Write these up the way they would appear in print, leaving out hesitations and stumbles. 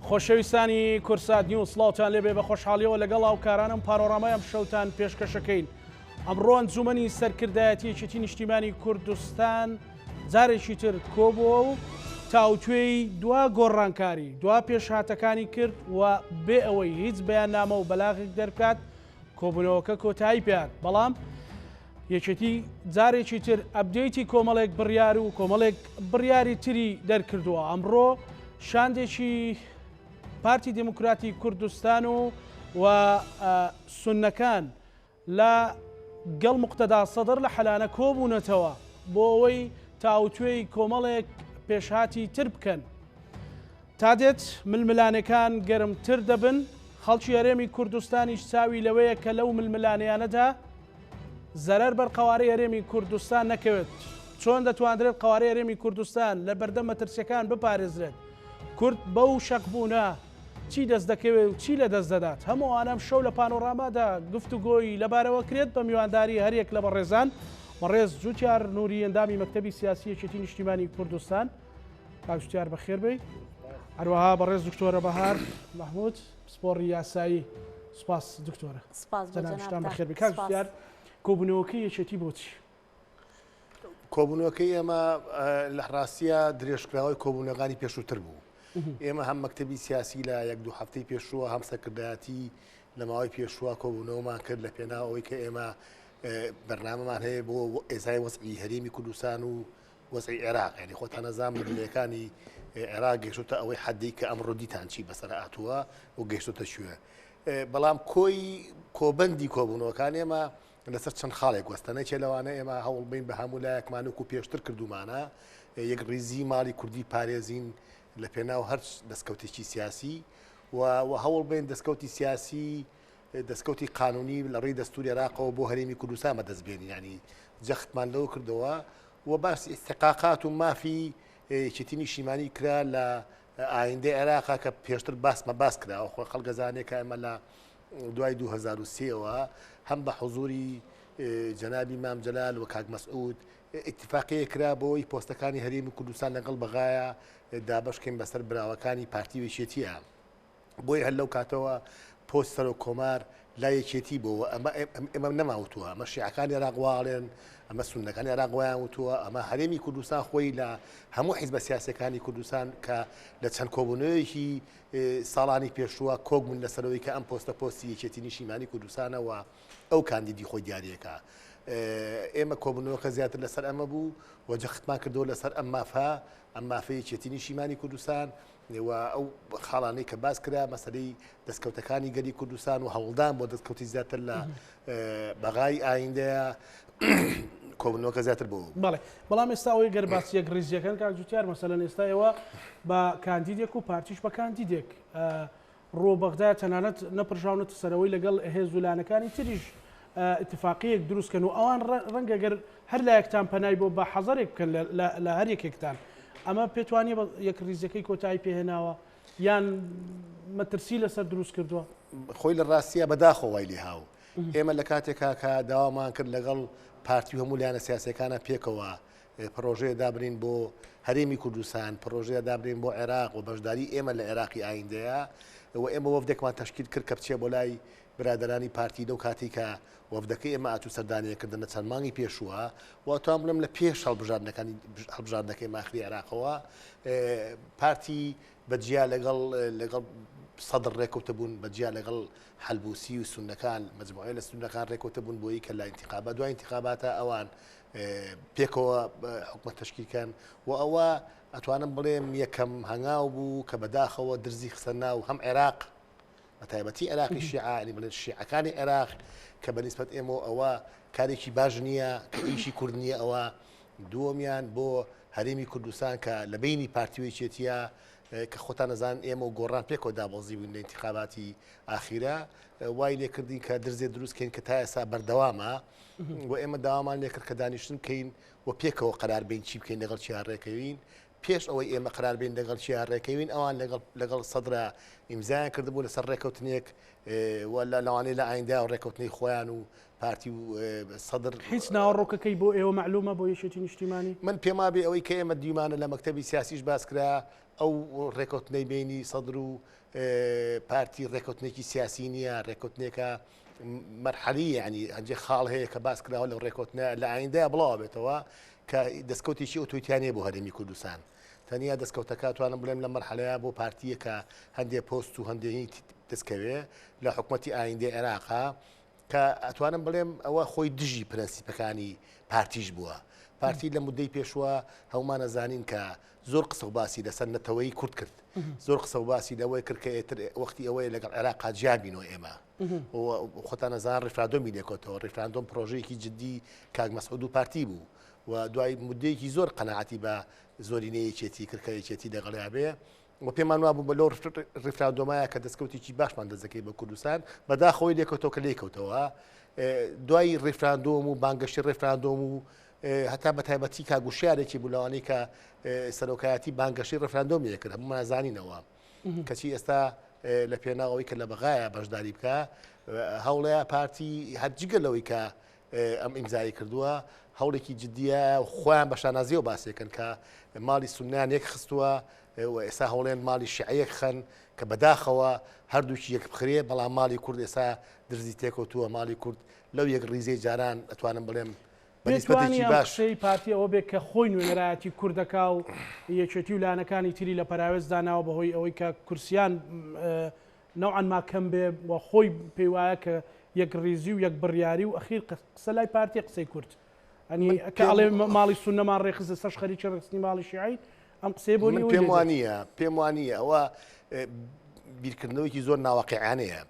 خۆشەویستانی کوردسات نیوز سڵاوتان لێبێ بە خۆشحاڵیەوە لەگەڵ هاوکارانم پانۆرامای ئەم شەوتان پێشکەشەکەین ئەمڕۆ ئەنجومەنی سەرکردایەتی یەکێتی نیشتیمانی کوردستان جارێکی تر کۆبووە و تاوتوێی دوا گۆڕانکاری دوا پێشهاتەکانی کرد و بێ ئەوەی هیچ بەیاننامە و بەلاغێک دەربکات کۆبوونەوەکە کۆتایی پێهات بەڵام یەکێتی جارێکی تر ئەپدەیتی کۆمەڵێک بڕیار و کۆمەڵێک بڕیاری تری دەرکردووە ئەمڕۆ شاندێکی پارتی دێموکراتی کوردستان و و سوننەکان لە گەڵ موقتەدا سەدر لە حەلانە کۆبوونەتەوە بۆ ئەوەی تاوتوێی کۆمەڵێک پێشهاتی تر بکەن. تا دێت ململانێکان گەرمتر دەبن، خەڵکی هەرێمی کوردستانیش چاوی لەوەیە کە لەو ململانێیانەدا زەرەر بەر قەوارەی هەرێمی کوردستان نەکەوێت. چۆن دەتواندرێت قەوارەی هەرێمی کوردستان لە بەردەم مەترسیەکان بپارێزرێت؟ کورد بەو شەقبوونە چی دەست دەکەوێت و چی لەدەست دەدات؟ هەموو ئەوانە ئەمشەو لە پانۆرامادا گفتوگۆی لەبارەوە کرێت بە میوانداری هەریەک لە بەڕێزان، بەڕێز جوتیار نوری ئەندامی مەکتەبی سیاسی یەکێتی نیشتیمانی کوردستان، کاک جوتیار بەخێر بێی. هەروەها بەڕێز دکتۆرە بەهار مەحمود پسپۆڕی یاسایی سوپاس دکتۆرە. سوپاس بۆ جەنابیشتان جەنابتان. بەخێر بێی. کاک سوپاس. جوتیار کۆبوونەوەکەی یەکێتی بۆچی؟ کۆبوونەوەکەی ئێمە لە ڕاستیە درێژکراوەی کۆبوونەکانی پێشووتر بوو. ئێمە هەم مەکتەبی سیاسی لە یەک دوو هەفتەی پێشووە هەم سەرکردایەتی لە ماوەی پێشووە کۆبوونەوەمان کرد لە پێناو ئەوەی کە ئێمە بەرنامەمان هەیە بۆ ئێزای وەزعی هەرێمی کوردستان و وەزعی عێراق یعنی خۆتان نەزان ململێکانی عێراق گەیشتۆتە ئەوەی حەدی کە ئەمڕۆ دیتان چی بەسەر هاتووە و گەیشتۆتە کوێ بەڵام کۆی کۆبەندی کۆبوونەوەکان ئێمە لەسەر چەند خاڵێک وەستە نەچێ لەوانە ئێمە هەوڵ بین بە هەموو لایەکمان وەکو پێشتر کردومانە یەک ڕیزی ماڵی کوردی پارێزین لە پێناو هەر دەستکەوتێکی سیاسی و هەوڵ بین دەستکەوتی سیاسی دەستکەوتی قانونی لە ڕێی دەستوری عێراقەوە بۆ هەرێمی کوردستان بەدەست بێنین ینی جەختمان لەوە کردەوە و باسی ئیستحقاقات و مافی یەکێتی نیشتیمانی کرا لە ئایندەی عێراقا کە پێشتر باسمە باس کراوە خۆ خەڵک ئەزانێ کە ئێمە لە دوای 2003ەوە هەم بە حزوری جەنابی مام جەلال و کاک مەسعود ئیتفاقیە کرا بۆی پۆستەکانی هەرێمی کوردستان لەگەڵ بەغایا دابەشکەین بەسەر براوەکانی پارتی و یەکێتیە. بۆیە هەر لەو کاتەوە پۆست سەرۆک کۆمار لای یەکێتی بۆ ئەمە ئێمە نەماوتووە ئەمە شیعەکانی عێراق واڵێن ئەمە سوننەکانی عێراق وایان وتووە ئەمە هەرێمی کوردستان خۆی لە هەموو حیزبە سیاسەکانی کوردستان کە لە چەند کۆبوونەوەیەکی ساڵانی پێشووە کۆک بوون لەسەرەوەی کە ئەم پۆستە پۆستی یەکێتی نیشیمانی کوردستانەوە ئەو کاندیدی خۆی دیارەکە ئێمە کۆبوونەوەکە زیاتر لەسەر ئەمە بوو و جەختمان کردەوە لەسەر ئەم مافە ئەم مافەی یەکێتی نیشیمانی کوردستان و ئەو خاڵانەی کە باس کرا مەسەلەی دەستکەوتەکانی گەلی کوردستان و هەوڵدان بۆ دەستکەوتی زیاتر لە بەغای ئایندەیە کۆبوونەوەکە زیاتر بۆ بەڵێ بەڵام ئێستا ئەوەی گەر باسی یەک ڕیزیەکەن کاک جوتیار مەسەلەن ئێستا ئێوە بە کاندیدێک و پارتیش بە کاندیدێک ڕۆ بەغدا تەنانەت نەپرژاونەتە سەرەوەی لەگەڵ هێز و لایەنەکانی تریش ئیتفاقیەک دروست کەن و ئەوان ڕەنگە گەر هەر لایەکتان پەنای بۆ بە حەزەرێک بکەن لە هەر یەکێکتان ئەمە پێت وانیە بە یەکڕیزیەکەی کۆتایی پێهێناوە یان مەترسی لەسەر دروست کردووە؟ خۆی لە ڕاستیە بەداخەوە وای لێهاو ئێمە لە کاتێکا کە داوامان کرد لەگەڵ پارتی و هەموو لایەنە سیاسیەکانە پێکەوە پڕۆژەیە دابنین بۆ هەرێمی کوردستان، پڕۆژەیە دابنین بۆ عێراق و بەشداری ئێمە لە عێراقی ئایندەیە و ئێمە وەفدێکمان تەشکیل کرد کە بچێ بۆ لای برادەرانی پارتی لەو کاتی کە وەفدەکەی ئێمە ئاتوو سەردانیە کردن لە چەند مانگی پێشووە و ئەتوان بڵێم لە پێش هەڵبژاردنەکانی هەڵبژاردنەکەی ماخری عێراقەوە پارتی بە جیا لەگەڵ لەگەڵ سەدر ڕێکەوتبوون بە جیا لەگەڵ حەلبوسی و سوننەکان مەجموعەیە لە سوننەکان ڕێکەوتبوون بۆی کە لە ئینتیخابات دوای ئینتیخاباتە ئەوان پێکەوە حکومەت تەشکیل کەن و ئەوە ئەتوانم بڵێم یەکەم هەنگاو بوو کە بەداخەوە درزی خستە ناو هەم عێراق بە تایبەتی عێراقی شیعە ینی بڵێن شیعەکانی عێراق کە بە نیسبەت ئێمەوە ئەوە کارێکی باش نییە کە ئیشی کورد نییە ئەوە دووەمیان بۆ هەرێمی کوردستان کە لە بینی پارتی و یەکێتیە کە خۆتان نەزان ئێمە و گۆڕان پێکەوە دابەزی بووین لە ئینتخاباتی ئاخیرە وای لێکردین کە درزێ دروستکەین کە تا ئێستا بەردەوامە و ئێمە داوامان لێکرد کە دانیشتن بکەین و پێکەوە قەرار بین چی بکەین لەگەڵ چیا ڕێکەوین. پێش ئەوەی ئێمە قەرار بین لەگەڵ کیا ڕێکەوین ئەوان لەگەڵ لەگەڵ سەدرا ئیمزایان کردبوو لەسەر ڕێکەوتنێک و لە لەوانەیە لە ئایندە و ڕێکەوتنەی خۆیان و پارتی و سەدر هیچ ناوەڕۆکەکەی بۆ ئێوە مەعلومە بۆ یەکێتی نیشتیمانی؟ من پێم وابێ ئەوەی کە ئێمە دیومانە لە مەکتەبی سیاسیش باس کرا ئەو ڕێکەوتنەی بینی سەدر و پارتی ڕێکەوتنێکی سیاسی نییە ڕێکەوتنێکە مەرحەلی یعنی هەندێ خاڵ هەیە کە باس کراوە لەو ڕێکەوتنە لە ئایندەیە بڵاوە بێتەوە کە دەستکەوتێکی ئەوتۆی تیا نییە بۆ هەرێمی کوردستان تەنیا دەستکەوتەکە توانم بڵێم لە مەرحەلەیە بۆ پارتیە کە هەندێ پۆست و هەندێ دەستکەوێ لە حکوومەتی ئایندەی عێراقا کە ئەتوانم بڵێم ئەوە خۆی دژی پرەنسیپەکانی پارتیش بووە. پارتی لە مدەی پێشوە هەموومان ئەزانین کە زۆر قسە و باسی لەسەر نەتەوەی کورد کرد. زۆر قسە و باسی لەوەی کرد کە ئێتر وەختی ئەوەیە لەگەڵ عێراقا جیا بینەوە ئێمە. خۆتان ئەزان ڕیفراندۆمی لێکەوتەوە. ڕیفراندۆم پرۆژەیەکی جدی کاک مەسعود و پارتی بوو و دوای مدەیەکی زۆر قەناعەتی بە زۆرینەی یەکێتی کرد کە یەکێتی لەگەڵیا بێ. و پێمان وابوو بە لەو ڕیفراندۆمایە کە دەستکەوتێکی باشمان دەستەکەی بە کوردستان بەداخەوەی لێکەوتەوە کە لێکەوتەوە دوای ڕیفراندۆم و بانگەشتی ڕیفراندۆم و هەتا بە تایبەتی کاگوشیارێکی بوو لەوانەی کە سەرۆکایەتی بانگەشی ڕیفراندۆمی کرد هەموو زانینەوە کەچی ئێستا لە پێناوەوەی کە لە بەغایە بەشداری بکە هەوڵەیە پارتی هەرجگە لەوەی کە ئەم ئیمزای کردووە هەوڵێکی جددیە خۆیان بە شانازیەوە باسێکن کە ماڵی سونیان یەک خستووە و ئێستا هەوڵێن ماڵی شیعە یەک خەن کە بەداخەوە هەردووکی یەک بخرێ بەڵام ماڵی کورد ئێستا درزی تێکەوتووە ماڵی کورد لەو یەک ڕیزەی جاران ئەتوانم بڵێم بە پێتوانی نیسبەتێکی ئەم باش. قسەی پارتی ئەوە بێ کە خۆی نوێنەرایەتی کورد دەکا و یەکێتی و لایەنەکانی تری لە پەراوێز داناوە بەهۆی ئەوەی کە کورسیان نەوعەن ما کەم بێ و خۆی پێی وایە کە یەکڕیزی و یەک بڕیاری و ئەخیر قسە لای پارتیە قسەی کورد ئەنی من کە پێم ئەڵێ ماڵی سوننەمان ڕێکخست ئێستاش خەریکی ڕێکخستنی ماڵی شیعەین ئەم قسەیە بۆ من نیوەی پێم لێ دێت. وانییە پێم وانییە ئەوە بیرکردنەوەیکی زۆر ناواقیعانەیە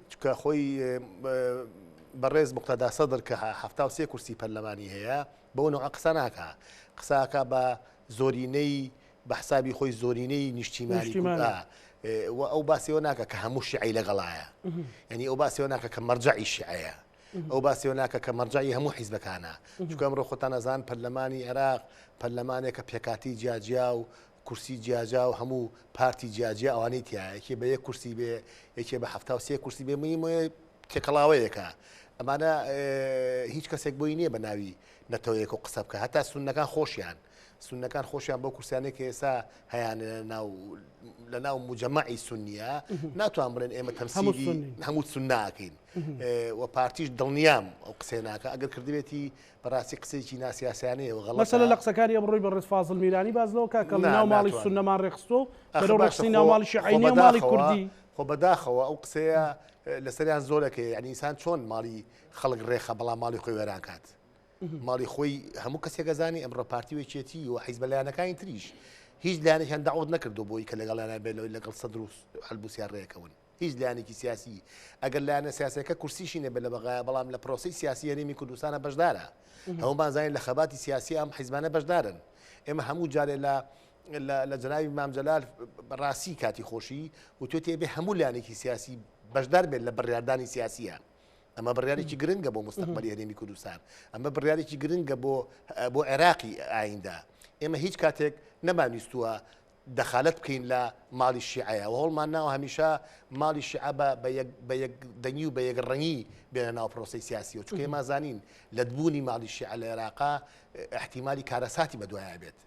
چونکە خۆی بەڕێز مقتەدا سەدر کە 73 کورسی پەرلەمانی هەیە بەو نەوعە قسە ناکا قساکە بە زۆرینەی بە حسابی خۆی زۆرینەی نیشتیمانی کورد و ئەو باسیەوە ناکە کە هەموو شیعی لەگەڵایە یعنی ئەو باسیەوە ناکە کە مەرجعی شیعەیە ئەو باسیەوە ناکە کە مەرجعی هەموو حیزبەکانە چونکە ئەمڕۆ خۆتان ئەزان پەرلەمانی عێراق پەرلەمانێکە پێکاتی جیاجیا و کورسی جیاجا و هەموو پارتی جیاجیا ئەوانەی تایە یەکێ بە یەک کورسی بێ یەکێ بە 73 کورسی بێ مهمە تێکەڵاوەیەکە ئەمانە هیچ کەسێک بۆی نییە بە ناوی نەتەوەیەک و قسە بکە هەتا سوننەکان خۆشیان سوننەکان خۆشیان بەو کورسیانەی کە ئێستا هەیانە لەناو لەناو موجەمەعی سوننیە ناتوان بڵێن ئێمە تەمسیلی هەموو سونناکەین و پارتیش دڵنیام ئەو قسەی ناکە ئەگەر کردبێتی بەڕاستی قسەیەکی ناسیاسیانەیە و غەڵەتە. مەسەلە لە قسەکانی ئەمڕۆی بەڕێز فازڵ میرانی باس لەوە کا کە ناو ماڵی سوننەمان ڕێکخستووە و بەرەو ڕێکخستنی ناو ماڵی شیعەی نێو ماڵی کوردی. خۆ بەداخەوە ئەو قسەیە لەسەریان زۆرەکەی یعنی ئینسان چۆن ماڵی خەڵک ڕێخە بەڵام ماڵی خۆی وێران کات. ماڵی خۆی هەموو کەسێک ئەزانی ئەمڕۆ پارتی و یەکێتی و حیزبە لایەنەکانی تریش هیچ لایەنێکیان داوت نەکردو بۆی کە لەگەڵیان بێت لەوەی لەگەڵ سەدر و حەلبوسیان ڕێکەون هیچ لایەنێکی سیاسی ئەگەر لایەنە سیاسەکە کورسیشی نەبێت لە بەغایە بەڵام لە پرۆسی سیاسی هەرێمی کوردستانە بەشدارە هەموومان زانین لە خەباتی سیاسی ئەم حیزبانە بەشدارن ئێمە هەموو جارێ لە لە جەنابی مام جەلال ڕاستی کاتی خۆشی وتوێتێ بێ هەموو لایەنێکی سیاسی بەشدار بێت لە بڕیاردانی سیاسیە ئەمە بڕیارێکی گرنگە بۆ مستەقبەلی هەرێمی کوردستان ئەمە بڕیارێکی گرنگە بۆ بۆ عێراقی ئایندە ئێمە هیچ کاتێک نەمانویستووە دەخالەت بکەین لە ماڵی شیعەیە و هەوڵمان ناوە هەمیشە ماڵی شیعە بە یەک دەنگی و بە یەک ڕەنگی بێنە ناو پرۆسی سیاسی و چونکە ئێمە زانین لەتبوونی ماڵی شیعە لە عێراقا احتیمالی کارەساتی بەدوایە بێت.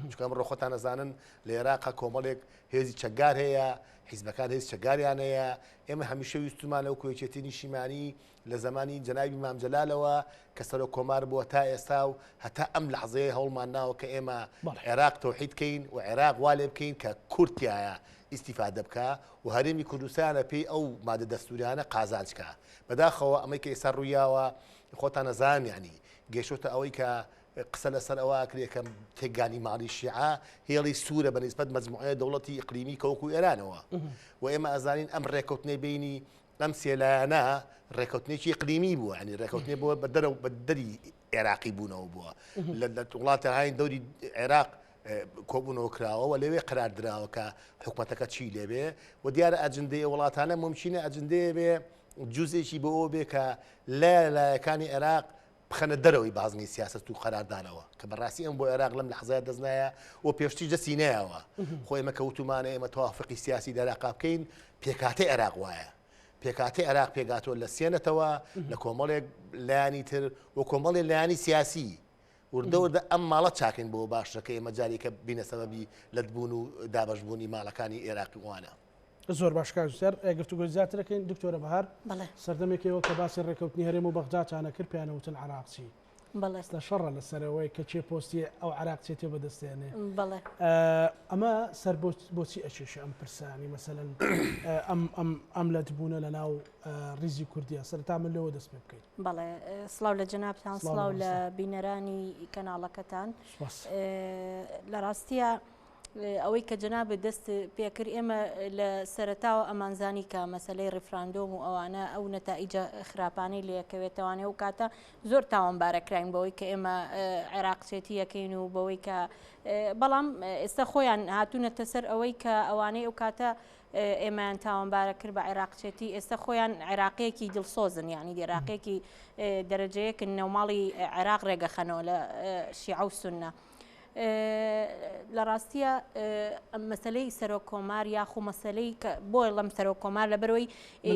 چونکە ئەمڕۆ خۆتان ئەزانن لە عێراقا کۆمەڵێک هێزی چەکدار هەیە، حیزبەکان هێزی چەکداریان هەیە، ئێمە هەمیشە ویستومانە وەکو یەکێتی نیشیمانی لە زەمانی جەنابی مام جەلالەوە کە سەرۆک کۆمار بووە تا ئێستا و هەتا ئەم لەحزەیە هەوڵمان ناوە کە ئێمە عێراق تەوحید کەین و عێراق وا لێ بکەین کە کورد تیایا ئیستیفادە بکا و هەرێمی کوردستانە پێی ئەو مادە دەستوریانە قازانج کا. بەداخەوە ئەمەی کە ئێستا ڕوویاوە خۆتان ئەزانن یانی گەیشتۆتە ئەوەی کە قسە لەسەر ئەوە ئەکرێ کە تێکگانی ماڵی شیعە هێڵی سوورە بە نیسبەت مەجموعەیە دەوڵەتی ئیقلیمی کە وەکو ئێرانەوە و ئێمە ئەزانین ئەم ڕێکەوتنەی بینی ئەم سێ لایەنە ڕێکەوتنێکی ئیقلیمی بووە ینی ڕێکەوتنێ بووە بە دەرەوە بە دەری عێراقی بوونەوە بووە لە وڵاتە هاین دەوری عێراق کۆبوونەوە کراوە و لەوێ قرار دراوە کە حکوومەتەکە چی لێبێ و دیارە ئەجندەیە وڵاتانە ممکنە ئەجندەیە بێ جوزێکی بۆ ئەوە بێ کە لە لایەکانی عێراق. بخەنە دەرەوەی بازنەی سیاسەت و قەراردانەوە کە بەڕاستی ئەم بۆ عێراق لەم لەحزەیە دەست نایە و پێشتریش دەستی نەیاوە. خۆ ئێمە کە وتومانە ئێمە تەوافقی سیاسی لە عێراقا بکەین، پێکهاتەی عێراق وایە. پێکهاتەی عێراق پێکهاتووە لە سێ نەتەوە، لە کۆمەڵێک لایەنی تر و کۆمەڵێ لایەنی سیاسی. وردە وردە ئەم ماڵە چاکەین بۆ باشترە کە ئێمە جارێکە بینە سەبەبی لەتبوون و دابەشبوونی ماڵەکانی عێراقی وانە. زۆر باش کاک جوتیار گفتوگۆی زیاتر ئەکەین. دکتۆرە بەهار، سەردەمێک ئێوە کە باسی ڕێکەوتنی هەرێم و بەغداتان ئەکرد پێیان ئەوتن عەراقچی. ئێستا شەڕە لەسەر ئەوەی کە کێ پۆستی ئەو عەراقچێتیە بەدەستێنێ. ئەمە سەر بۆچی ئەکێشێ ئەم پرسانی مەسەلەن ئەم لەتبوونە لە ناو ڕیزی کوردیە؟ سەرەتا من لەوە دەست پێ بکەین. بەڵێ سڵاو لە جەنابتان سڵاو لە بینەرانی کەناڵەکەتان. لە ڕاستیە ئەوەی کە جەنابت دەست پێکرد ئێمە لە سەرەتاوە ئەمانزانی کە مەسلەی ڕیفراندۆم و ئەوانە ئەو نەتائیجە خراپانەی لەکەوێتەوانێ و کاتە زۆر تاوانبارەکراین بەوەی کە ئێمە عێراقچێتی یەکەین و بەوەی کە بەڵام ئێستا خۆیان هاتوونەتە سەر ئەوەی کە ئەوانەی ئەو کاتە ئێمەیان تاوانبارە کرد بە عێراقچێتی ئێستا خۆیان عێراقیەکی دڵسۆزن یعنی عێراقێکی دەرەجەیەکن نەوماڵی عێراق ڕێگەخەنەوە لە شیعە و سوننە. لە ڕاستیە مەسلەی سەرۆک کۆمار یاخو مەسلەی بۆ ڵم سەرۆک کۆمار لەبەرەوەی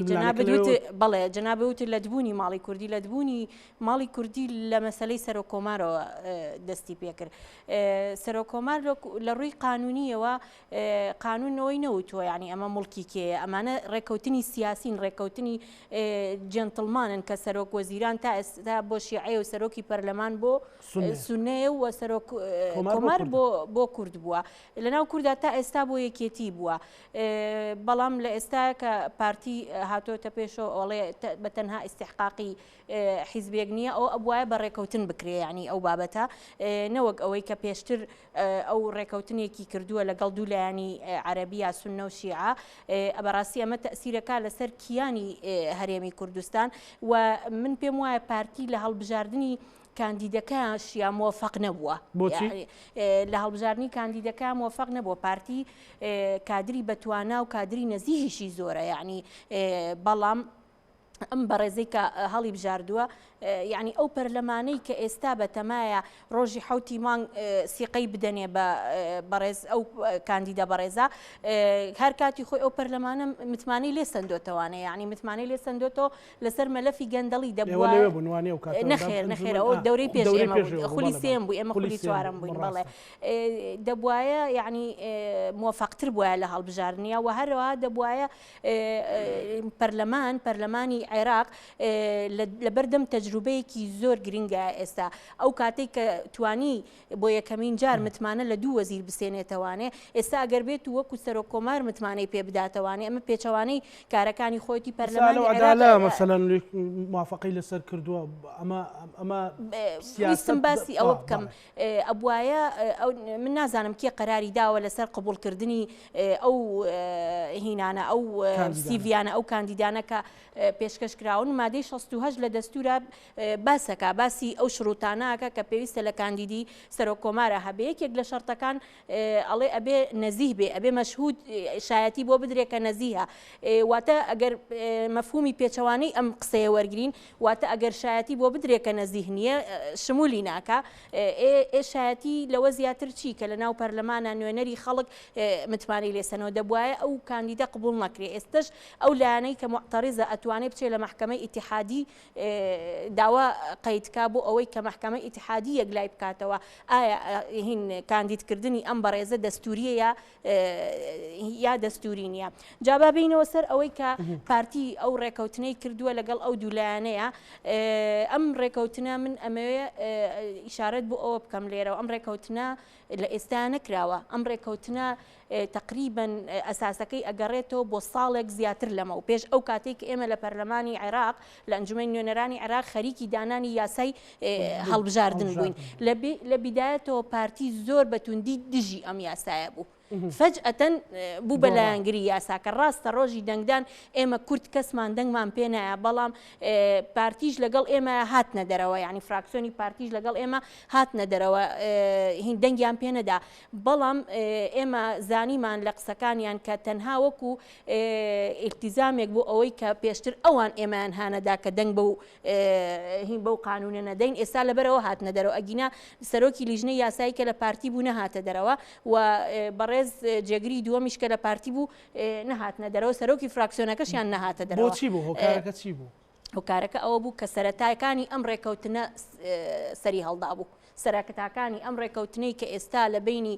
جەنابت وت بەڵێ جەنابت وت لەتبوونی ماڵی کوردی لەتبوونی ماڵی کوردی لە مەسلەی سەرۆک کۆمارەوە دەستی پێکرد سەرۆک کۆمار لە ڕووی قانونیەوە قانون ئەوەی نەوتووە یعنی ئەمە موڵکی کێیە ئەمانە ڕێککەوتنی سیاسین ڕێککەوتنی جێنتڵمانن کە سەرۆک وەزیران تا ئێستا بۆ شیعەیە و سەرۆکی پەرلەمان بۆ سونەیە و سەرۆک کۆمار بۆ کورد بووە لەناو کوردا تا ئێستا بۆ یەکێتی بووە بەڵام لە ئێستا کە پارتی هاتۆتە پێشەوە ئەڵێ بە تەنها ئیستحقاقی حیزبێک نییە ئەو ئەبواە بە ڕێکەوتن بکرێ ینی ئەو بابەتە نەوەک ئەوەی کە پێشتر ئەو ڕێکەوتنێکی کردووە لەگەڵ دوو لایەنی عەرەبی یا سوننە و شیعە بەڕاستی ئەمە تەسیرەکە لەسەر کیانی هەرێمی کوردستان و من پێم وایە پارتی لە هەڵبژاردننی کاندیدەکەشیا مۆفەق نەبووە. بۆچی؟ لە هەڵبژاردنی کاندیدەکە مۆفەق نەبووە پارتی کادری بەتوانا و کادری نەزیهیشی زۆرە یعنی بەڵام ئەم بەڕێزەی کە هەڵی بژاردووە یعنی ئەو پەرلەمانەی کە ئێستا بەتەمایە ڕۆژی حوتی مانگ سیقەی بدەنێ بە بەڕێز ئەو کاندیدە بەڕێزە هەر کاتی خۆی ئەو پەرلەمانە متمانەی لێ سندۆتەوانە یعنی متمانەی لێ سندۆتەوە لەسەر مەلەفی گەندەڵی دەبووە لەوێ بوون وانیە ئەو کاتە؟ نەخێر نەخێر ئەوە دەورەی پێش ئێمە بوو خولی سێم بوو ئێمە خولی چوارەم بووین بەڵێ دەبوایە یعنی موفقتر بوایە لە هەڵبژاردنیا و هەروەها دەبوایە پەرلەمان پەرلەمانی عێراق لەبەردەم تەجروبەیەکی زۆر گرنگە ئێستا ئەو کاتێک کە توانی بۆ یەکەمین جار متمانە لە دوو وەزیر بسێنێتەوانێ، ئێستا ئەگەر بێت و وەکو سەرۆک کۆمار متمانەی پێ بداتەوانێ، ئەمە پێچەوانەی کارەکانی خۆیەتی پەرلەمانی عێراق. عەدالە مەسەلەن موافەقەی لەسەر کردووە، ئەمە ئەمە ویستم باسی ئەوە بکەم ئەبوایە من نازانم کێ قەراری داوە لەسەر قبوڵکردنی ئەو هینانە ئەو سیڤیانە ئەو کاندیدانە کە پێشکەش کراون مادەی 68 لە دەستورا باسەکا باسی ئەو شروتانە ئەکا کە پێویستە لە کاندیدی سەرۆک کۆمارا هەبێ یەکێک لە شەرتەکان ئەڵێ ئەبێ نەزیه بێ ئەبێ مەشهود شایەتی بۆ بدرێ کە نەزیهە واتە ئەگەر مەفهومی پێچەوانەی ئەم قسەیە وەرگین واتە ئەگەر شایەتی بۆ بدرێ کە نەزیه نییە شمولی ناکا ئێ شایەتی لەوە زیاتر چی کە لە ناو پەرلەمانە نوێنەری خەڵک متمانەی لێسەنەوە دەبوایە ئەو کاندیدە قبوڵ نەکرێ ئێستش ئەو لایەنەی کە موعتەڕیزە ئەتوانێ بچێ لە مەحکەمەی ئیتیحادی داوا قەیدکا بۆ ئەوەی کە مەحکەمەی ئیتیحادی یەکلای بکاتەوە ئایا هین کاندیدکردنی ئەم بەڕێزە دەستوریە یا یا دەستوری نییە. جا با بێینەوە سەر ئەوەی کە پارتی ئەو ڕێکەوتنەی کردووە لەگەڵ ئەو دوو لایەنەیە ئەم ڕێکەوتنە من ئەمەوێ ئیشارەت بۆ ئەوە بکەم لێرەوە ئەم ڕێکەوتنە لە ئێستا نەکراوە ئەم ڕێکەوتنە تەقریبەن ئەساسەکەی ئەگەڕێتەوە بۆ ساڵێک زیاتر لەمەو پێش ئەو کاتەی کە ئێمە لە پەرلەمانی عێراق لە ئەنجومەنی نوێنەرانی عێراق خەریکی دانانی یاسای هەڵبژاردن بووین لە بیدایەتەوە پارتی زۆر بە توندی دژی ئەم یاسایە بوو. فەجئەتەن بوو بە لایەنگری یاساکە. ڕاستە ڕۆژی دەنگدان ئێمە کورد کەسمان دەنگمان پێ نایا، بەڵام پارتیش لەگەڵ ئێمە هاتنە دەرەوە، یانی فراکسیۆنی پارتیش لەگەڵ ئێمە هاتنە دەرەوە، هین دەنگیان پێ نەدا. بەڵام ئێمە زانیمان لە قسەکانیان کە تەنها وەکو ئیلتیزامێک بۆ ئەوەی کە پێشتر ئەوان ئێمەیان هانەدا کە دەنگ بەو هین بەو قانونە نەدەین، ئێستا لەبەرئەوە هاتنە دەرەوە، ئەگینا سەرۆکی لیژنەی یاسایی کە لە پارتی بوو نەهاتە دەرەوە و بەڕێز جێگری دووەمیش کە لە پارتی بوو نەهاتنە دەرەوە، سەرۆکی فراکسیۆنەکەشیان نەهاتە دەرەوە. بۆچی بوو؟ هۆکارەکە چی بوو؟ هۆکارەکە ئەوە بوو کە سەرەتاکانی ئەم ڕێکەوتنە سەری هەڵدابوو. سەرەتاکانی ئەم ڕێکەوتنەی کە ئێستا لە بەینی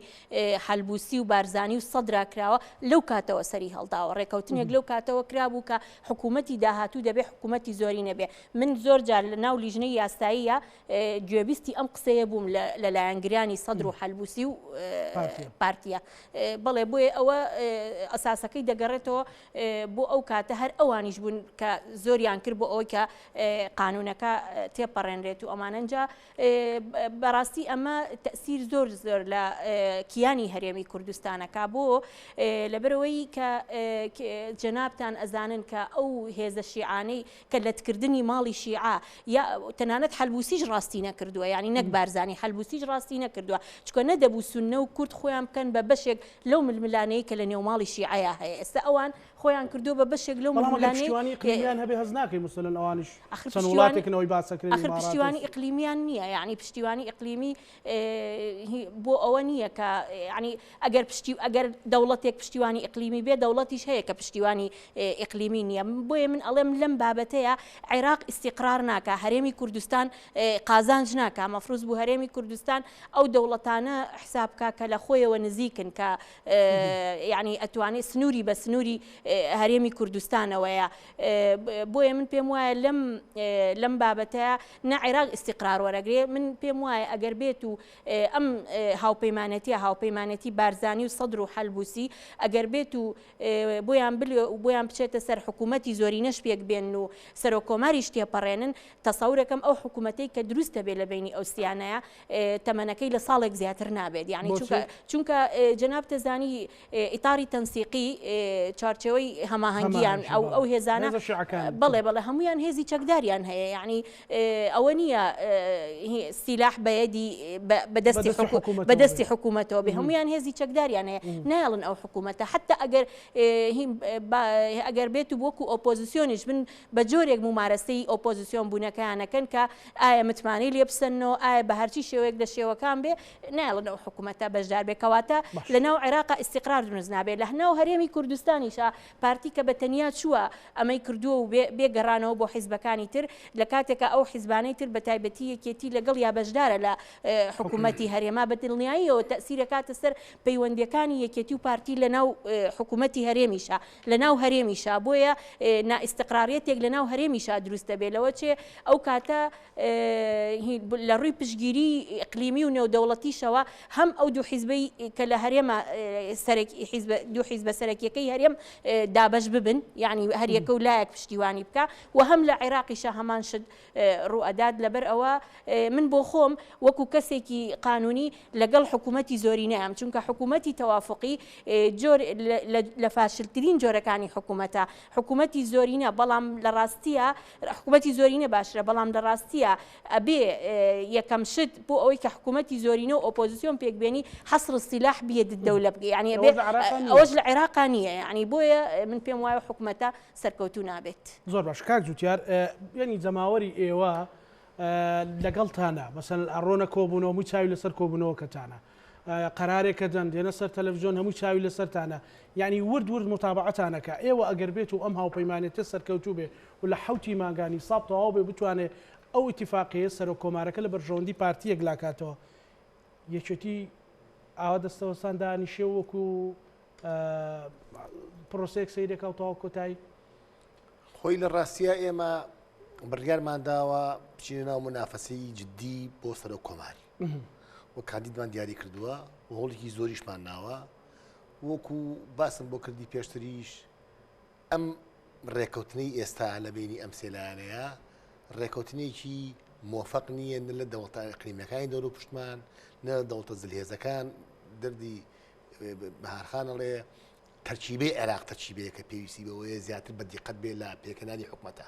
حەلبوسی و بارزانی و سەدرا کراوە لەو کاتەوە سەری هەڵداوە. ڕێکەوتنێک لەو کاتەوە کرابوو کە حکوومەتی داهاتوو دەبێ حکوومەتی زۆری نەبێ. من زۆر جار لە ناو لیژنەی یاساییە گوێبیستی ئەم قسەیە بووم لە لایەنگرانی سەدر و حەلبوسی و پارتیە. بەڵێ بۆیە ئەوە ئەساسەکەی دەگەڕێتەوە بۆ ئەو کاتە هەر ئەوانیش بوون کە زۆریان کرد بۆ ئەوەی کە قانونەکە تێپەڕێنرێت و ئەمانەنجا بەڕاستی ئەمە تەسیر زۆر زۆر لە کیانی هەرێمی کوردستانەکە بۆ لەبەرەوەی کە جەنابتان ئەزانن کە ئەو هێزە شیعانەی کە لەتکردنی ماڵی شیعە یا تەنانەت حەلبوسیش ڕاستی نەکردووە یعنی نەک بارزانی حەلبوسیش ڕاستی نەکردووە چکە نەدەبوو سوننە و کورد خۆیان بکەن بە بەشێک لەو ململانەی کە لە نێوماڵی شیعەیە هەیە ئێستا ئەوان خۆیان کردووە بە بەشێک لەو بەڵام ئەگەر ململانێی پشتیوانی ئیقلیمیان هەبێ هەست ناکەی موسەلەن ئەوانیش ئەخر چەند پشتیوانی وڵاتێکن ئەوەی باسەکرێن ئەخر ئیمارات و پشتیوانی ئیقلیمیان نییە یعنی پشتیوانی ئیقلیمی بۆ ئەوە نییە کە یعنی ئەگەر پشتی ئەگەر دەوڵەتێک پشتیوانی ئیقلیمی بێ دەوڵەتیش هەیە کە پشتیوانی ئیقلیمی نییە بۆیە من ئەڵێم لەم بابەتەیە عێراق ئیستیقرار ناکا هەرێمی کوردستان قازانج ناکا مەفروز بوو هەرێمی کوردستان ئەو دەوڵەتانە حساب کا کە لە خۆیەوە نزیکن کە یعنی ئەتوانێت سنووری بە سنووری هەرێمی کوردستانەوەیە بۆیە من پێم وایە لەم لەم بابەتەیە نە عێراق ئیستیقرار وەرەگرێ من پێم وایە ئەگەر بێت و ئەم هاوپەیمانێتیە هاوپەیمانێتی بارزانی و سەدر و حەلبوسی ئەگەر بێت و بۆیان بلێ و بۆیان بچێتە سەر حکوومەتی زۆرینەش پێک بێنن و سەرۆک کۆماریش تێپەڕێنن تەسەورەکەم ئەو حکوومەتەی کە دروست دەبێت لە بەینی ئەو سیانەیە تەمەنەکەی لە ساڵێک زیاتر نابێت یعنی چونکە چونکە جەنابتە زانی ئیتاری تەنسیقی چوارچێوەی هەماهەنگیان ئەو ئەو هێزانە بەڵێ بەڵێ هەمویان هێزی چەکداریان هەیە یعنی ئەوە نییە سیلاح بەیەدی بەدەستی بەدەستی حکوومەتەوە بێ هەمویان هێزی چەکداریان هەیە نایڵن ئەو حکوومەتە حتا ئەگەر ئەگەر بێت و وەکو ئۆپۆزیسیۆنیش بن بە جۆرێک مومارەسەی ئۆپۆزیسیۆن بوونەکەیان ئەکەن کە ئایا متمانەی لێ بسەننەوە، ئایا بە هەرچی شێوەیەک لە شێوەکان بێ نایەڵن ئەو حکوومەتە بەشدار بێ. کەواتە لە ناو عێراقا ئیستیقرار دروست نابێ. لە ناو هەرێمی کوردستانیشا پارتی کە بە تەنیا چووە ئەمەی کردووە و بێ بێ گەڕانەوە بۆ حیزبەکانی تر، لە کاتێکا ئەو حیزبانەی تر بە تایبەتی یەکێتی لەگەڵیا بەشدارە لە حکوومەتی هەرێما بە دڵنیاییەوە تەئسیر ئەکاتە سەر پەیوەندییەکانی یەکێتی و پارتی لە ناو حکوومەتی هەرێمیشا. لە ناو هەرێمیشا بۆیە نائیستقراریەتێک لە ناو هەرێمیشا دروست دەبێت لەوە چێ ئەو کاتە لە ڕووی پشتگیری ئیقلیمی و نێودەوڵەتیشەوە هەم ئەو دوو حیزبەی کە لە هەرێمە سەرەکی حیزب دوو حیزبە سەرەکیەکەی هەرێم دابەش ببن یعنی هەریەکە و لایەک پشتیوانی بکە و هەم لە عێراقیشە هەمان شت ڕووئەدات لەبەر ئەوە من بۆ خۆم وەکو کەسێکی قانونی لەگەڵ حکوومەتی زۆرینەیام چونکە حکوومەتی تەوافقی جۆر لە فاشلترین جۆرەکانی حکوومەتە حکوومەتی زۆرینە بەڵام لە ڕاستیە حکوومەتی زۆرینە باشترە بەڵام لە ڕاستیە ئەبێ یەکەم شت بۆ ئەوەی کە حکوومەتی زۆرینە و ئۆپۆزیسیۆن پێک بێنی حەسر السلاح بید الدولە بکەی یعنی ئەبێ ئەوەش لە عێراقا نییە یعنی بۆیە من پێم وایە حکوومەتە سەرکەوتوو نابێت. زۆر باش کاک جوتیار یەنی جەماوەری ئێوە لەگەڵتانە مەسەلەن ئەڕۆنە کۆبوونەوە هەمووی چاوی لەسەر کۆبوونەوەکەتانە قەرارێکە دەن دێنە سەر تەلەڤزیۆن هەمووی چاوی لەسەرتانە یعنی ورد ورد متابعەتانەکە ئێوە ئەگەر بێت و ئەم هاوپەیمانێتە سەرکەوتوو بێ و لە حوتی مانگانی ساڵ تەواو بێ بتوانێ ئەو ئیتیفاقیە سەرۆک کۆمارەکە لە بەرژەوەندی پارتی یەکلاکاتەوە یەکێتی ئاوا دەستەوەستان دانیشێ وەکو پرۆسەیەک سەیرێکا و تەواو کۆتایی. خۆی لە ڕاستیا ئێمە بڕیارمان داوە بچینە ناو منافەسەی جدی بۆ سەرۆک کۆمار و کاندیدمان دیاری کردووە و هەوڵێکی زۆریشمان ناوە وەکو باسم بۆ کردی پێشتریش ئەم ڕێکەوتنەی ئێستا لە بینی ئەم سێلایەنەیە ڕێکەوتنێکی مۆفق نییە نە لە دەوڵەتە ئەقلیمیەکانی دەور و پشتمان نە لە دەوڵەتە زلهێزەکان دەردی. بەهارخان ئەڵێ تەرکیبەی عێراق تەرکیبەیەکە پێویستی بەوەیە زیاتر بە دیقەت بێ لە پێکهێنانی حکومەتە.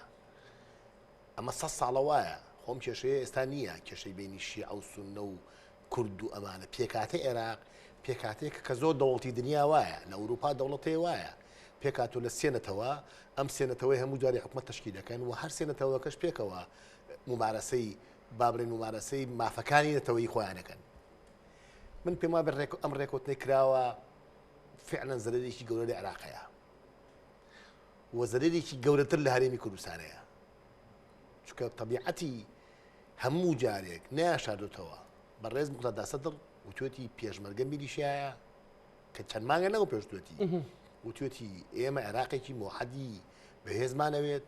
ئەمە سە ساڵە وایە خۆم کێشەیە ئێستا نییە کێشەی بینی شیعە و سوننە و کورد و ئەمانە پێکهاتەی عێراق پێکهاتەیەکە کە زۆر دەوڵەتی دنیا وایە لە ئەوروپا دەوڵەتێ وایە پێکهاتوو لە سێ نەتەوە ئەم سێ نەتەوەی هەموو جارێ حکومەت تەشکیل دەکەن و هەر سێ نەتەوەکەش پێکەوە ممارەسەی با بڵێن ممارەسەی مافەکانی نەتەوەی خۆیان دەکەن من پێم وابێ ئەم ڕێکەوتنەی کراوە فعلا زەرەرێکی گەورە لە عێراقەیە و زەرەرێکی گەورەتر لە هەرێمی کوردستانەیە چونکە تەبیعەتی هەموو جارێک نەیانشاردۆتەوە بەڕێز موقتەدا سەدڕ وتوێتی پێشمەرگە میلیشیایە کە چەند مانگە لەوە پێشتوێتی وتوێتی ئێمە عێراقێکی مۆحەدی بەهێزمانەوێت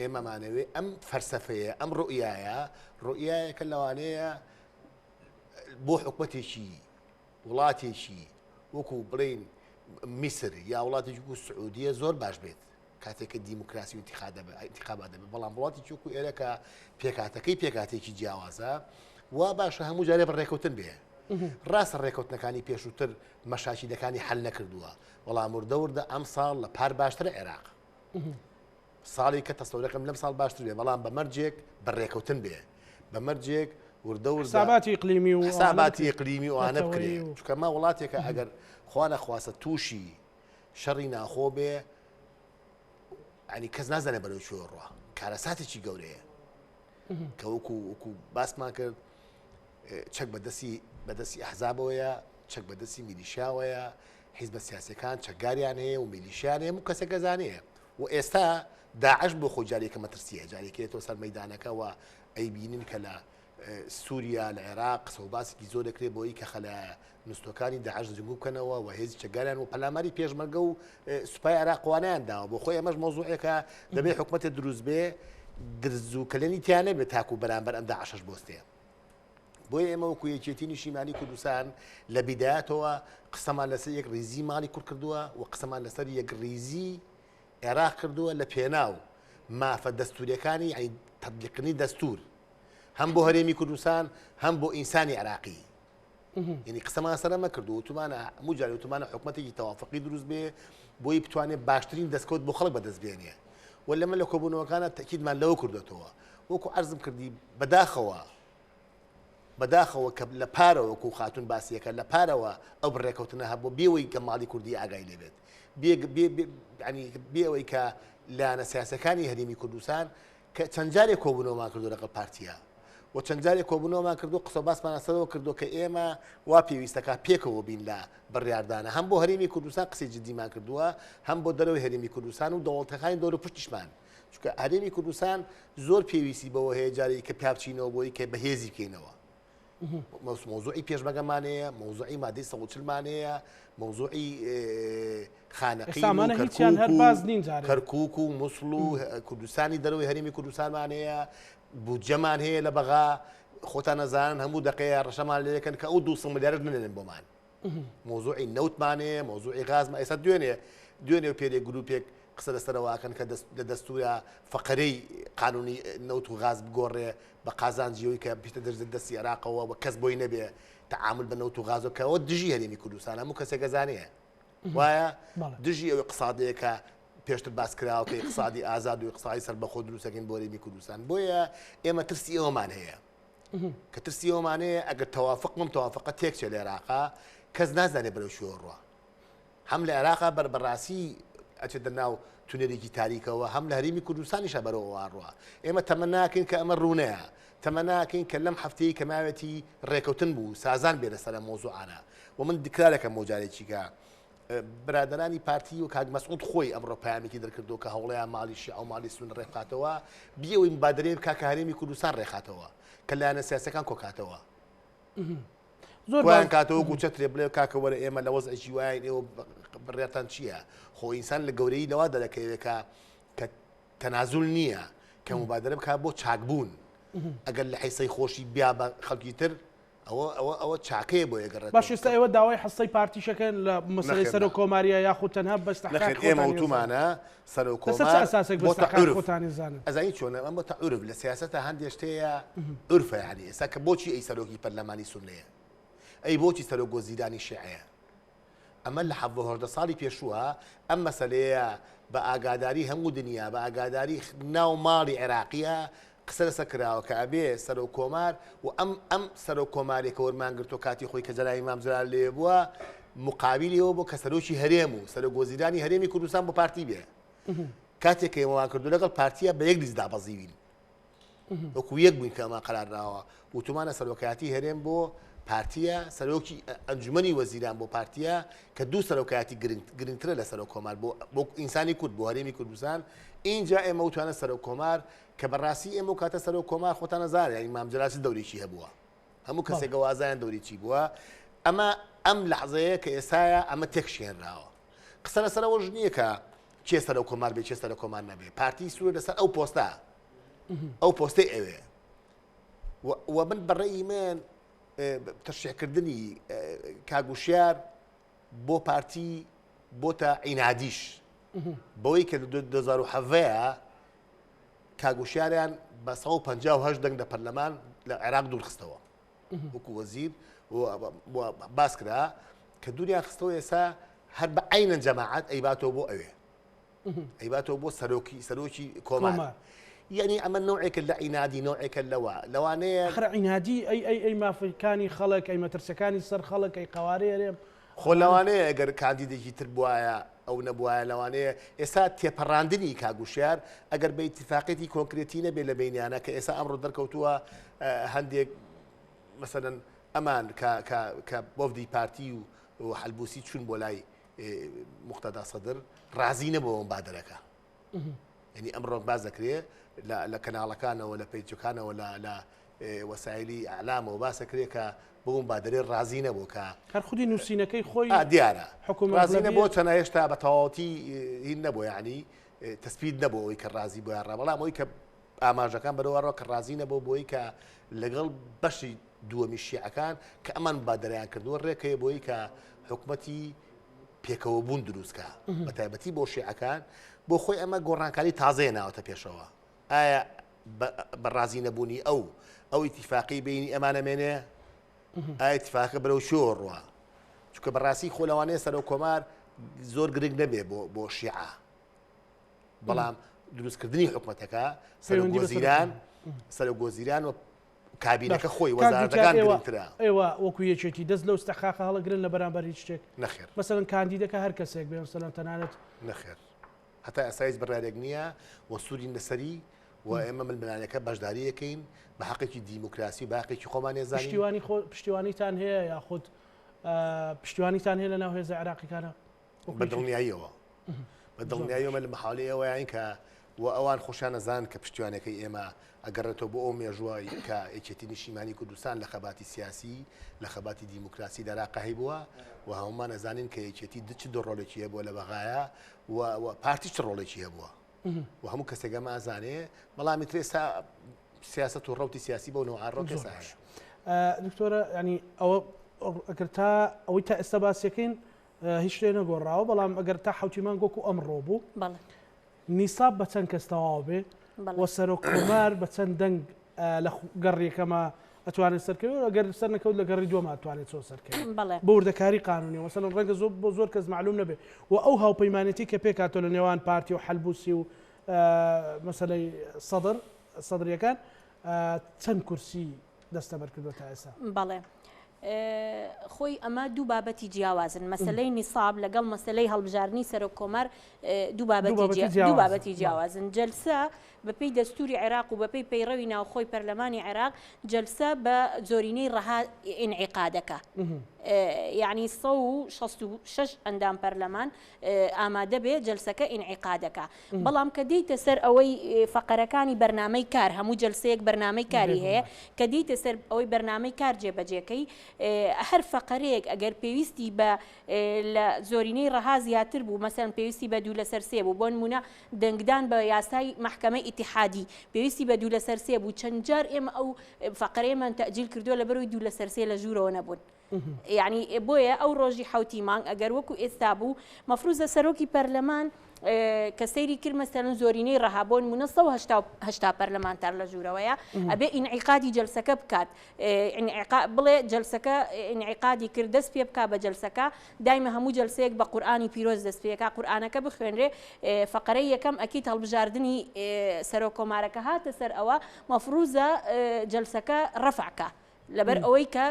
ئێمەمانەوێ ئەم فەرسەفەیە ئەم ڕوئیایە ڕوئیایەکە لەوانەیە بۆ حکومەتێکی وڵاتێکی وەکو بڵین میسر یا وڵاتێکی وەکو سعودیە زۆر باش بێت کاتێک کە دیموکراسی و ئینتیخابات دەبێت، بەڵام وڵاتێکی وەکو ئێرە کە پێکهاتەکەی پێکهاتەیەکی جیاوازە، وا باشە هەموو جارێ بە ڕێکەوتن بێ. ڕاستە ڕێکەوتنەکانی پێشووتر مەشاکیلەکانی حەل نەکردووە، بەڵام وردە وردە ئەمساڵ لە پار باشترە عێراق. ساڵی کە تەسەورەکەم لەم ساڵ باشتر بێ، بەڵام بە مەرجێک بە ڕێکەوتن بێ، بە مەرجێک وردە وردە حساباتی ئیقلیمی و حساباتی ئیقلیمی و ئەوانە بکرێ. چونکە ئەمە وڵاتێکە ئەگەر خوا نەخواستە تووشی شەڕی ناخۆ بێ ینی کەس نازانێ بەرەو کوێ ڕوا کارەساتێکی گەورەیە کە وەکو وەکو باسمان کرد چەک بەدەستی بەدەستی ئەحزابەوەیە چەک بەدەستی میلیشیاوەیە حیزبە سیاسەکان چەکگاریان هەیە و میلیشیان هەیە و کەسێک گەزانەیە و ئێستا داعش بۆ خۆی جارێکە مەترسیە جارێکێتەوە سەر مەدانەکەەوە ئەیبینن کە لە سووریا لە عێراق قسە و باسێکی زۆر دەکرێت بۆی کە خەلە نوستوەکانی داعش زیندوو بکەنەوە و هێزی چەکداریان و پەلاماری پێشمەرگە و سوپای عێراق وانیان داوە بۆ خۆی ئەمەش مەوزوعێکە دەبێت حکومەتێ دروست بێ درز و کەلێنی تیا نەبێت تاکو بەرامبەر ئەم داعشەش بۆستێ. بۆیە ئێمە وەکو یەکێتی نیشتیمانی کوردستان لە بیدایەتەوە قسەمان لەسەر یەک ریزی ماڵی کورد کردووە و قسەمان لەسەر یەک ریزی عێراق کردووە لە پێناو مافە دەستوریەکانی یعنی تەطبیقکردنی دەستور هەم بۆ هەرێمی کوردستان هەم بۆ ئینسانی عێراقی یعنی قسەمان سەر ئەمە کردو وتمانە هەموو جارێ وتمانە حکومەتێکی تەوافقی دروست بێ بۆی بتوانێت باشترین دەستکەوت بۆ خەڵک بەدەست بێنێ و لەمە لە کۆبوونەوەکانە تەکیدمان لەوە کردوێتەوە وەکو عەرزم کردی بەداخەوە بەداخەوە کە لە پارەوە وەکو خاتون باسیەکە لە پارەوە ئەو بڕێکەوتنە هەبوو بێەوەی کە ماڵی کوردی ئاگای لێبێت بێ ئەوەی کە لایەنە سیاسەکانی هەرێمی کوردستان کە چەند جارێک کۆبوونەوەمان کردو لەگەڵ پارتیا و چەند جارێک کۆبوونەوەمان کردو قسە باسمان لەسەرەوە کردو کە ئێمە وا پێویستەکە پێکەوە بین لە بڕیاردانە هەم بۆ هەرێمی کوردستان قسەی جدیمان کردووە هەم بۆ دەرەوەی هەرێمی کوردستان و دەوڵەتەکانی دەور و پشتیشمان چونکە هەرێمی کوردستان زۆر پێویستی بەوە هەیە جارێک کە پیا بچینەوە بۆی کە بەهێزی بکەینەوە مەوزوعی پێشمەگەمان هەیە مەوزوعی مادەی 140 مان هەیە مەوزوعی خانەقین ئێستا هیچیان هەر باز نین جارێ. کەرکوک و موسڵ و کوردستانی دەرەوەی هەرێمی کوردستانمان هەیە بودجەمان هەیە لە بەغا خۆتان نەزانن هەموو دقەیە ڕەشەمان لێ دەکەن کە ئەو 200 ملیارەش نەنێن بۆمان مەوزوعی نەوتمان هەیە مەوزوعی غازمان ئێستا دوێنێ دوێنێ و پێرێ گروپێک قسە لەسەرەوە ئەکەن کە لە دەستورا فەقەرەی قانونی نەوت و غاز بگۆڕێ بە قازانجی ئەوی کە بچێتە دەستی عێراقەوە و کەس بۆی نەبێ تەعامول بە نەوت و غازەوە کە ئەوە دژی هەرێمی کوردستان هەموو کەسێک ئەزانێ وایە دژی ئەو اقتصادەیە کە پێشتر باس کراوە کە اقتصادی ئازاد و اقتصادی سەربەخۆ دروستەکەین بۆ هەرێمی کوردستان بۆیە ئێمە ترسی ئەومان هەیە کە ترسی ئەومان هەیە ئەگەر تەوافق بم تەوافقە تێکچێ لە عێراقا کەس نازانێ بەرەو کوێ ڕوا هەم لە عێراقا بەر بەڕاستی ئەچێتە ناو تونێلێکی تاریکەوە هەم لە هەرێمی کوردستانیشە بەرەوە ڕوا ئێمە تەمەناکەین کە ئەمە ڕوونەیە تەمەناکەین کە لەم هەفتەیە کە ماوێتی ڕێکەوتن بوو سازان بێ لەسەر ئەم مەوزوعانە و من دکرارەکەم بۆ جارێکیکە برادەرانی پارتی و کاک مەسعود خۆی ئەمڕۆ پەیامێکی دەرکردو کە هەوڵەیان ماڵی شیعە و ماڵی سوننە ڕێکخاتەوە بیەوەی مبادرەیە بکا کە هەرێمی کوردستان ڕێکخاتەوە کە لایەنە سیاسەکان کۆکاتەوە زۆر کۆیان کاتەوە وەکو چەترێ بڵێ کاکە وەرە ئێمە لە وەزعێکی واین ئێوە بڕیارتان چییە خۆ ئینسان لە گەورەی لەوا دەرەکەوێ کە کە تەنازول نییە کە مبادرە بکات بۆ چاکبوون ئەگەر لە حیسەی خۆشی بیا بە خەڵکی تر ئەوە ئەوە ئەوە چاکەیە بۆ یەگەڕێت باش ئێستا ئێوە داوای حسەی پارتیشەکەن لە مەسەلەی سەرۆک کۆماریە یاخود تەنها بە نەخێر ئێمە وتومانە سەرۆک کۆمار بۆتە عورف ئەزانی چۆنە ئەم بۆتە عورف لە سیاسەتە هەندێ شتەیە عورفە یعنی ئێستا کە بۆچی ئەی سەرۆکی پەرلەمانی سوننەیە ئەی بۆچی سەرۆک وەزیرانی شیعەیە؟ ئەمە لە 17 18 ساڵی پێشووە ئەم مەسەلەیە بە ئاگاداری هەموو دنیا بە ئاگاداری ناو ماڵی عێراقیە قسە لەسەر کراوە کە ئەبێ سەرۆک کۆمار و ئەم ئەم سەرۆک کۆمارێک کە وەرمان گرتووە کاتی خۆی کە جەنابی مام جەلال لەوێ بووە مقابلی ئەوە بوو کە سەرۆکی هەرێم و سەرۆک وەزیرانی هەرێمی کوردستان بۆ پارتی بێ کاتێک کە ئێمەوان کردو لەگەڵ پارتیە بە یەک لیست دابەزیوین وەکو یەک بووین کە ئەمان قەرار داوە وتومانە سەرۆکایەتی هەرێم بۆ پارتیە سەرۆکی ئەنجومەنی وەزیران بۆ پارتیە کە دوو سەرۆکایەتی گرنگترە لە سەرۆک کۆمار بۆ بۆ ئینسانی کورد بۆ هەرێمی کوردستان ئینجا ئێمە وتوانە سەرۆک کۆمار کە بەڕاستی ئێمە و کاتە سەرۆک کۆمار خۆتان نەزانێ یانی مام جەلال چ دەورێکی هەبووە هەموو کەسێک وازیان دەوری چی بووە ئەمە ئەم لەحزەیە کە ئێستاە ئەمە تێکشێنراوە قسە لەسەرەوەش نییە کە کێ سەرۆک کۆمار بێ کێ سەرۆک کۆمار نەبێ پارتی سوورە لەسەر ئەو پۆستە ئەو پۆستەی ئەوێ و من بەڕێی من تەشێکردنی کاگوشیار بۆ پارتی بۆتە عینادیش بەوەی کە 2017 کاک وشیاریان بە 158 دەنگ لە پەرلەمان لە عێراق دوورخستەوە وەکو وەزیر باس کرا کە دووریان خستەوە ئێستا هەر بە عینەن جەماعەت ئەیباتەوە بۆ ئەوێ ئەیباتەوە بۆ سەرۆکی سەرۆکی کۆمار یعنی ئەمە نەوعێکە لە عینادی نەوعێکە لەوە لەوانەیە خرە عینادی ئەی ئەی ئەی مافەکانی خەڵک ئەی مەترسەکانی سەر خەڵک ئەی قەوارەی هەرێم خۆ لەوانەیە گەر کاندیدێکی تر بوایە ئەو نەبوایە لەوانەیە ئێستا تێپەڕاندنی کاک وشیار ئەگەر بە ئیتیفاقێتی کۆنکرێتی نەبێ لە بینیانە کە ئێستا ئەمڕۆ دەرکەوتووە هەندێک مەسەلەن ئەمان کە کە کە وەفدی پارتی و و حەلبوسی چوون بۆ لای موقتەدا سەدر ڕازی نەبووە بادەرەکە یعنی ئەمڕۆ باس دەکرێ لە کەناڵەکانەوە لە پەیجەکانەوە لە لە وەسایلی ئەعلامەوە باس دەکرێ کە بۆ مبادرەی ڕازی نەبوو کە هەر خودی نووسینەکەی خۆی دیارە ڕازی نەبوو چەنە هێشتا بە تەواوەتی هین نەبوو یعنی تەسپیت نەبوو ئەوەی کە ڕازی بۆیان ڕا بەڵام ئەوەی کە ئاماژەکان بەرەوە ڕۆ کە ڕازی نەبوو بۆی کە لەگەڵ بەشی دووەمی شیعەکان کە ئەمان مبادرەیان کردووە ڕێکەیە بۆی کە حکومەتی پێکەوەبوون دروست کا بە تایبەتی بۆ شیعەکان بۆ خۆی ئەمە گۆڕانکاری تازەیە ناوەتە پێشەوە ئایا بە ڕازی نەبوونی ئەو ئەو ئیتیفاقی بینی ئەمانە مێنێ ئایا ئیتیفاقە بەرەو شۆ ڕوە چونکە بەڕاستی خۆ لەوانەیە سەرۆک کۆمار زۆر گرنگ نەبێ بۆ بۆ شیعە بەڵام دروستکردنی حکومەتەکە سەرۆک وەزیران سەرۆک وەزیران و کابینەکە خۆی وەزارەتەکان گرنگترە. ئێوە وەکو یەکێتی دەست لەو استحقاقە هەڵەگرن لە بەرامبەر هیچ شتێک؟ نەخێر. مەسەلەن کاندیدەکە هەر کەسێک بێ مەسەلەن تەنانەت. نەخێر. هەتا ئێستا هیچ بڕیارێک نییە و سوورین لەسەری و ئێمە ململانێکە بەشداری ئەکەین بە حەقێکی دیموکراسی و بە حەقێکی خۆمان ئەزانین. پشتیوانی خۆ پشتیوانیتان هەیە یاخود پشتیوانیتان هەیە لەناو هێزە عێراقیکانە؟ بە دڵنیاییەوە بە دڵنیاییەوە لە مەحاڵی ئەوەیان کە و ئەوان خۆشیان ئەزانن کە پشتیوانەکەی ئێمە ئەگەڕێتەوە بۆ ئەو مێژووە کە یەکێتی نیشتیمانی کوردستان لە خەباتی سیاسی لە خەباتی دیموکراسی لە عێراق هەیبووە و هەمومان ئەزانین کە یەکێتی چ ڕۆڵێکی هەبووە لە بەغایا و پارتی چ ڕۆڵێکی هەبووە و هەموو کەسێک ئەمە ئەزانێ بەڵام ئیتر ئێستا سیاسەت و ڕەوتی سیاسی بەو نەوعە ڕەوتێ زۆر باش. دکتۆرە ینی ئەوە ئەگەر تا ئەوەی تا ئێستا باسیەکەین هیچ شتێ نەگۆڕاوە بەڵام ئەگەر تا حوتی مانگ وەکو ئەمڕۆ بوو نیساب بە چەند کەس تەواو بێ و سەرۆک کۆمار بە چەند دەنگ لە گەڕیەکەمە ئەتوانێت سەرکەوێت ئەگەر سەر نەکەوت لە گەڕی دووەم ئەتوانێت چۆن سەرکەوێت بە وردەکاری قانونی مەسەلەن ڕەنگە زۆر بۆ زۆر کەس معلوم نەبێ و ئەو هاوپەیمانێتی کە پێکاتۆ لە نێوان پارتی و حەلبوسی و مەسەلەی سەدر سەدریەکان چەند کورسی دەستەبەر کردووە تا ئێستا؟ بەڵێ. خۆی ئەمە دوو بابەتی جیاوازن مەسلەی نیساب لەگەڵ مەسلەی هەڵبژاردنی سەرۆک کۆمار دوو بابەتی جیاوازن جەلسە بەپێی دەستوری عێراق و بەپێی پەیڕەوی ناوخۆی پەرلەمانی عێراق جەلسە بە زۆرینەی ڕەها ئینعیقادەکە یعنی 166 ئەندام پەرلەمان ئامادە بێ جەلسەکە ئینعیقادەکە بەڵام کە دێیتە سەر ئەوەی فەقەرەکانی بەرنامەی کار هەموو جەلسەیەک بەرنامەی کاری هەیە کە دێیتە سەر ئەوەی بەرنامەی کار جێبەجێکەی هەر فەقەرەیەک ئەگەر پێویستی بە لە زۆرینەی ڕەها زیاتر بوو مەسەن پێویستی بە دوو لەسەر سێ بوو بۆ نمونە دەنگدان بە یاسای مەحکەمەی ئیتیحادی پێویستی بە دوو لەسەر سێ بوو چەند جار ئێمە ئەو فەقەرەیەمان تەئجیل کردووە لەبەرەوەی دوو لەسەر سێ لە ژوورەوە نەبوون. یەعنی بۆیە ئەو ڕۆژی حەوتی مانگ ئەگەر وەکو ئێستا بوو مەفروزە سەرۆکی پەرلەمان کە سەیری کرد مەسەلەن زۆرینەی ڕەها بۆ نمونە 180 پەرلەمانتار لە ژوورەوەیە ئەبێ ئینعیقادی جەلسەکە بکات بڵێ جەلسەکە ئینعیقادی کرد دەست پێ بکا بە جەلسەکە دایمە هەموو جەلسەیەک بە قورئانی پیرۆز دەست پێکا قورئانەکە بخوێنرێ فەقەرەی یەکەم ئەکید هەڵبژاردنی سەرۆک کۆمارەکە هاتە سەر ئەوە مەفروزە جەلسەکە ڕەفع کا لەبەر ئەوەی کە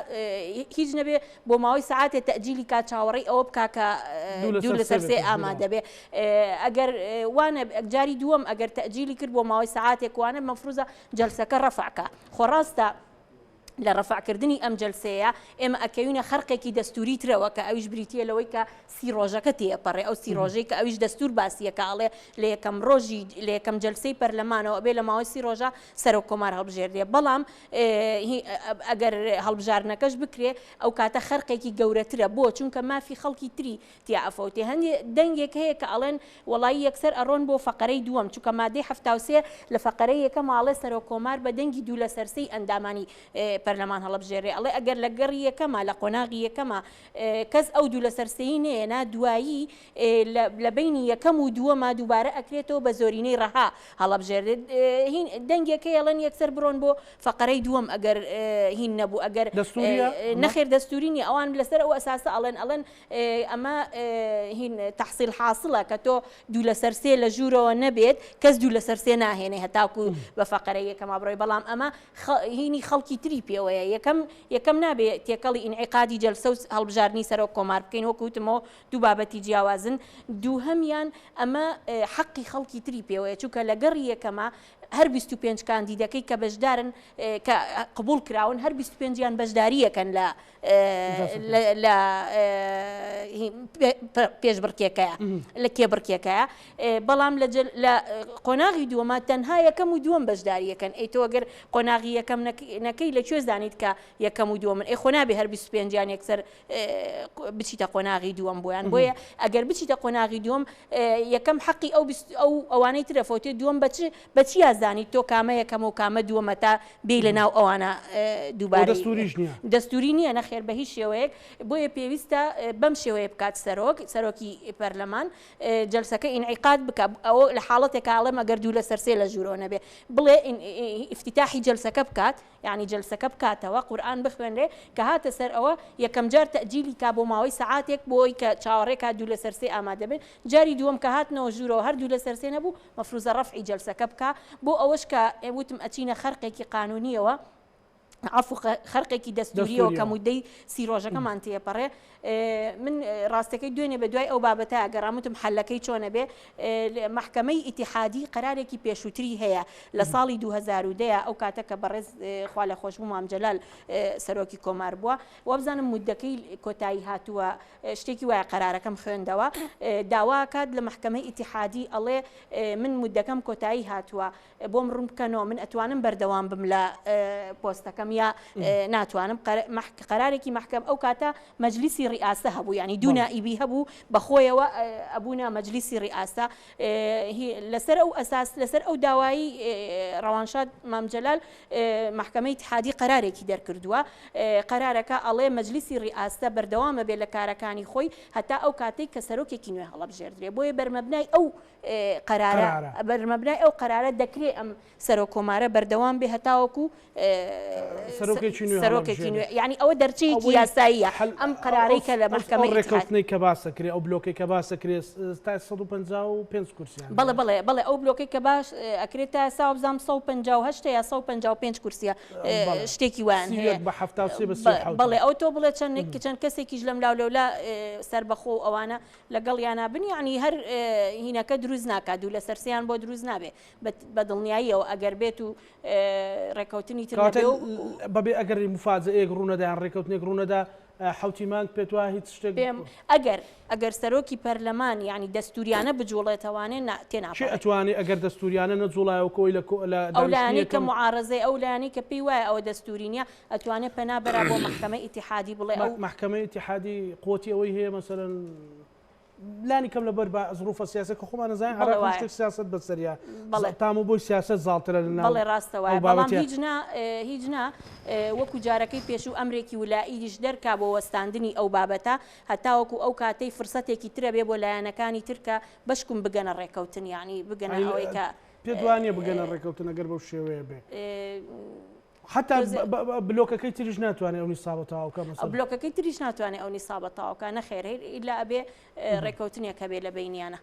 هیچ نەبێ بۆ ماوەی سەعاتێ تەئجیلی کا چاوەڕێی ئەوە بکا کە دوو لەسەر سێ ئامادە بێ ئەگەر وانە جاری دووەم ئەگەر تەئجیلی کرد بۆ ماوەی سەعاتێک وانە مەفروزە جەلسەکە ڕەفع کا خۆ ڕاستە لە ڕەفعکردنی ئەم جەلسەیە ئێمە ئەکەوینە خەرقێکی دەستوری ترەوە کە ئەویش بریتییە لەوەی کە سی ڕۆژەکە تێئەپەڕێ ئەو سی ڕۆژەی کە ئەویش دەستور باسیەکە ئەڵێ لە یەکەم ڕۆژی لە یەکەم جەلسەی پەرلەمانەوە ئەبێ لە ماوەی سی ڕۆژە سەرۆک کۆمار هەڵبژێردرێ بەڵام ئەگەر هەڵبژاردنەکەش بکرێ ئەو کاتە خەرقێکی گەورەترە بۆ چونکە مافی خەڵکی تری تیا ئەفەوتێ هەندێ دەنگێک هەیە کە ئەڵێن وەڵایی یەکسەر ئەڕۆن بۆ فەقەرەی دووەم چونکە مادەی 73 لە فەقەرەی یەکەم ئاڵێ سەرۆک کۆمار بە دەنگی دوو لەسەر سێی ئەندامانی پەرلەمان هەڵەبژێرێ ئەڵێ ئەگەر لە گەڕی یەکەما لە قۆناغی یەکەما کەس ئەو دوو لەسەر سێی نەیەنا دوایی لە بەینی یەکەم و دووەما دووبارە ئەکرێتەوە بە زۆرینەی ڕەها هەڵەبژێردرێت هین دەنگێک هەیە ئەڵێن یەکسەر بڕۆن بۆ فەقەرەی دووەم ئەگەر هین نەبوو ئەگەر دەستوریە؟ نەخێر دەستوری نیە ئەوان لەسەر ئەو ئەساسە ئەڵێن ئەڵێن ئەمە هین تەحسیل حاسڵە کە تۆ دوو لەسەر سێ لە ژوورەوە نەبێت کەس دوو لەسەر سێ ناهێنێ هەتاکو بە فەقەرەی یەکەما بڕۆی بەڵام ئەمە هینی خەڵکی تری پێوەیە یەکەم یەکەم نابێ تێکەڵی ئینعیقادی جەلسە و هەڵبژاردنی سەرۆک کۆمار بکەین وەکو وتمەوە دوو بابەتی جیاوازن، دووهەمیان ئەمە حەقی خەڵکی تری پێوەیە چونکە لە گەڕی یەکەما هەر 25 کاندیدەکەی کە بەشدارن کە قبوڵ کراون هەر 25 یان بەشداریەکەن لە لە پێشبڕکێکەیە لە کێبڕکێکەیە بەڵام لە قۆناغی دووەما تەنها یەکەم و دووەم بەشداریەکەن ئەی تۆ گەر قۆناغی یەکەم نەکەی لە کوێ زانیت کە یەکەم و دووەمن ئەی خۆ نابێ هەر 25 یان یەکسەر بچیتە قۆناغی دووەم بۆیان بۆیە ئەگەر بچیتە قۆناغی دووەم یەکەم حەقی ئەو ئەو ئەوانەی ترە فەوتێ دووەم بە چ بە چیا زانیت تۆ کامە یەکەمە و کامە دووەمە تا بێی لە ناو ئەوانە دووبارەی دەستوریش نییە دەستوری نییە نەخێر بە هیچ شێوەیەک بۆیە پێویستە بەم شێوەیە بکات سەرۆک سەرۆکی پەرلەمان جەلسەکە ئینعیقاد بکە ئەوە لە حاڵەتێکا ئەڵێم ئەگەر دوو لەسەر سێ لە ژوورەوە نەبێ بڵێ ئیفتیتاحی جەلسەکە بکات یانی جەلسەکە بکاتەوە قورئان بخوێنرێ کە هاتە سەر ئەوە یەکەم جار تەئجیلی کا بۆ ماوەی سەعاتێک بۆ ئەوەی کە چاوەڕێ کا دوو لەسەر سێ ئامادە بن جاری دووەم کە هاتنەوە ژوورەوە هەر دوو لەسەر سێ نەبوو مەفروزە ڕەفعی جەلسەکە بکا بۆ ئەوەش کە وتم ئەچینە خەرقێکی قانونیەوە عەفو خەرقێکی دەستوریەوە کە مودەی سی ڕۆژەکەمان تێپەڕێ من ڕاستەکەی دوێنێ بە دوای ئەو بابەتە گەڕام وتم حەلەکەی چۆنە بێ مەحکەمەی ئیتیحادی قەرارێکی پێشووتری هەیە لە ساڵی 2010 ئەو کاتە کە بەڕێز خوا لە خۆشبوو مام جەلال سەرۆکی کۆمار بووە وابزانم مودەکەی کۆتایی هاتووە شتێکی وایە قەرارەکەم خوێندەوە داواکات لە مەحکەمەی ئیتیحادی ئەڵێ من مودەکەم کۆتایی هاتووە بۆم ڕوون بکەنەوە من ئەتوانم بەردەوام بم لە پۆستەکەم یا ناتوانم قەرارێکی مەحکەم ئەو کاتە مەجلیسی ڕیاسە هەبوو یعنی دوو نائیبی هەبوو بەخۆیەوە ئەبوونا مەجلیسی ڕیاسە لەسەر ئەو ئەساس لەسەر ئەو داوایی ڕەوانشاد مام جەلال مەحکەمەی ئیتحادی قەرارێکی دەرکردووە قەرارەکە ئەڵێ مەجلیسی ڕیاسە بەردەوامە بێ لە کارەکانی خۆی هەتا ئەو کاتێک کە سەرۆکێکی نوێ هەڵەبژێردرێ بۆیە بەرمەبنای ئەو قەرارە بەرمەبنای ئەو قەرارە دەکرێ ئەم سەرۆک کۆمارە بەردەوام بێ هەتاوەکو سەرۆکێکی نوێ یعنی ئەوە دەرچەیەکی یاساییە ئەم قەرارەی کە لە مەحکەمەی ڕێککەوتنەی کە باس دەکرێ ئەو بلۆکەی کە باس دەکرێ تا 155 کورسیان بەڵێ بەڵێ بەڵێ ئەو بلۆکەی کە باش ئەکرێت تا ئێستا وابزانم 158 یا 155 کورسیە شتێکی وایان هەیە بە 73 بە 37 بەڵێ ئەو تۆ بڵێ چەند چەند کەسێکیش لەم لاو لەولا سەربەخۆ و ئەوانە لەگەڵیانا بن یەعنی هەر هینەکە دروست ناکات دوو لەسەر سێیان بۆ دروست نابێ بە دڵنیاییەوە ئەگەر بێت و ڕێکەوتنی تر کەواتە بەبێ ئەگەر مفاجەئەیەک ڕوونەدا یان ڕێکەوتنێک ڕوونەدا حەوتی مانگ پێت وایە هیچ شتێک پێم ئەگەر ئەگەر سەرۆکی پەرلەمان یعنی دەستوریانە بجوڵێتەوانێ نا کێ تێناپەڕێ. ئەتوانێ ئەگەر دەستوریانە نەجوڵایەوە کۆی لە لە ئەو دانیشتنی لایەنەی کە یەکەم معارەزەی ئەو لایەنەی کە پێی وایە ئەوە دەستوری نیە ئەتوانێ پەنا بەرا بۆ مەحکەمەی ئیتیحادی بڵێ ئەو. مەحکەمەی ئیتیحادی قوتی ئەوەی هەیە مەسەلەن. لانی کەم لەبەر بە زروفە سیاسە کە خۆمان نەزانین عێراق هەموو شتێک سیاسەت بەسەریا تام و بۆی سیاسەت زاڵترە لە ناو بەڵێ ڕاستە وایە بەڵام هیچ نا هیچ نا وەکو جارەکەی پێشوو ئەمرێکی ولائیش دەرکا بۆ وەستاندنی ئەو بابەتە هەتاوەکو ئەو کاتەی فرسەتێکی ترە بێ بۆ لایەنەکانی تر کە بەشکم بگەنە ڕێکەوتن یانی بگەنە ئەوەی کە پێت وانیە بگەنە ڕێکەوتن ئەگەر بەو شێوەیە بێ؟ حتا بلۆکەکەی تریش ناتوانێت ئەو نیسابە تەواو کە مەسەلەن. بلۆکەکەی تریش ناتوانێت ئەو نیسابە تەواو کا نەخێر ئیلا ئەبێ ڕێکەوتنێک هەبێ لە بەینیانە.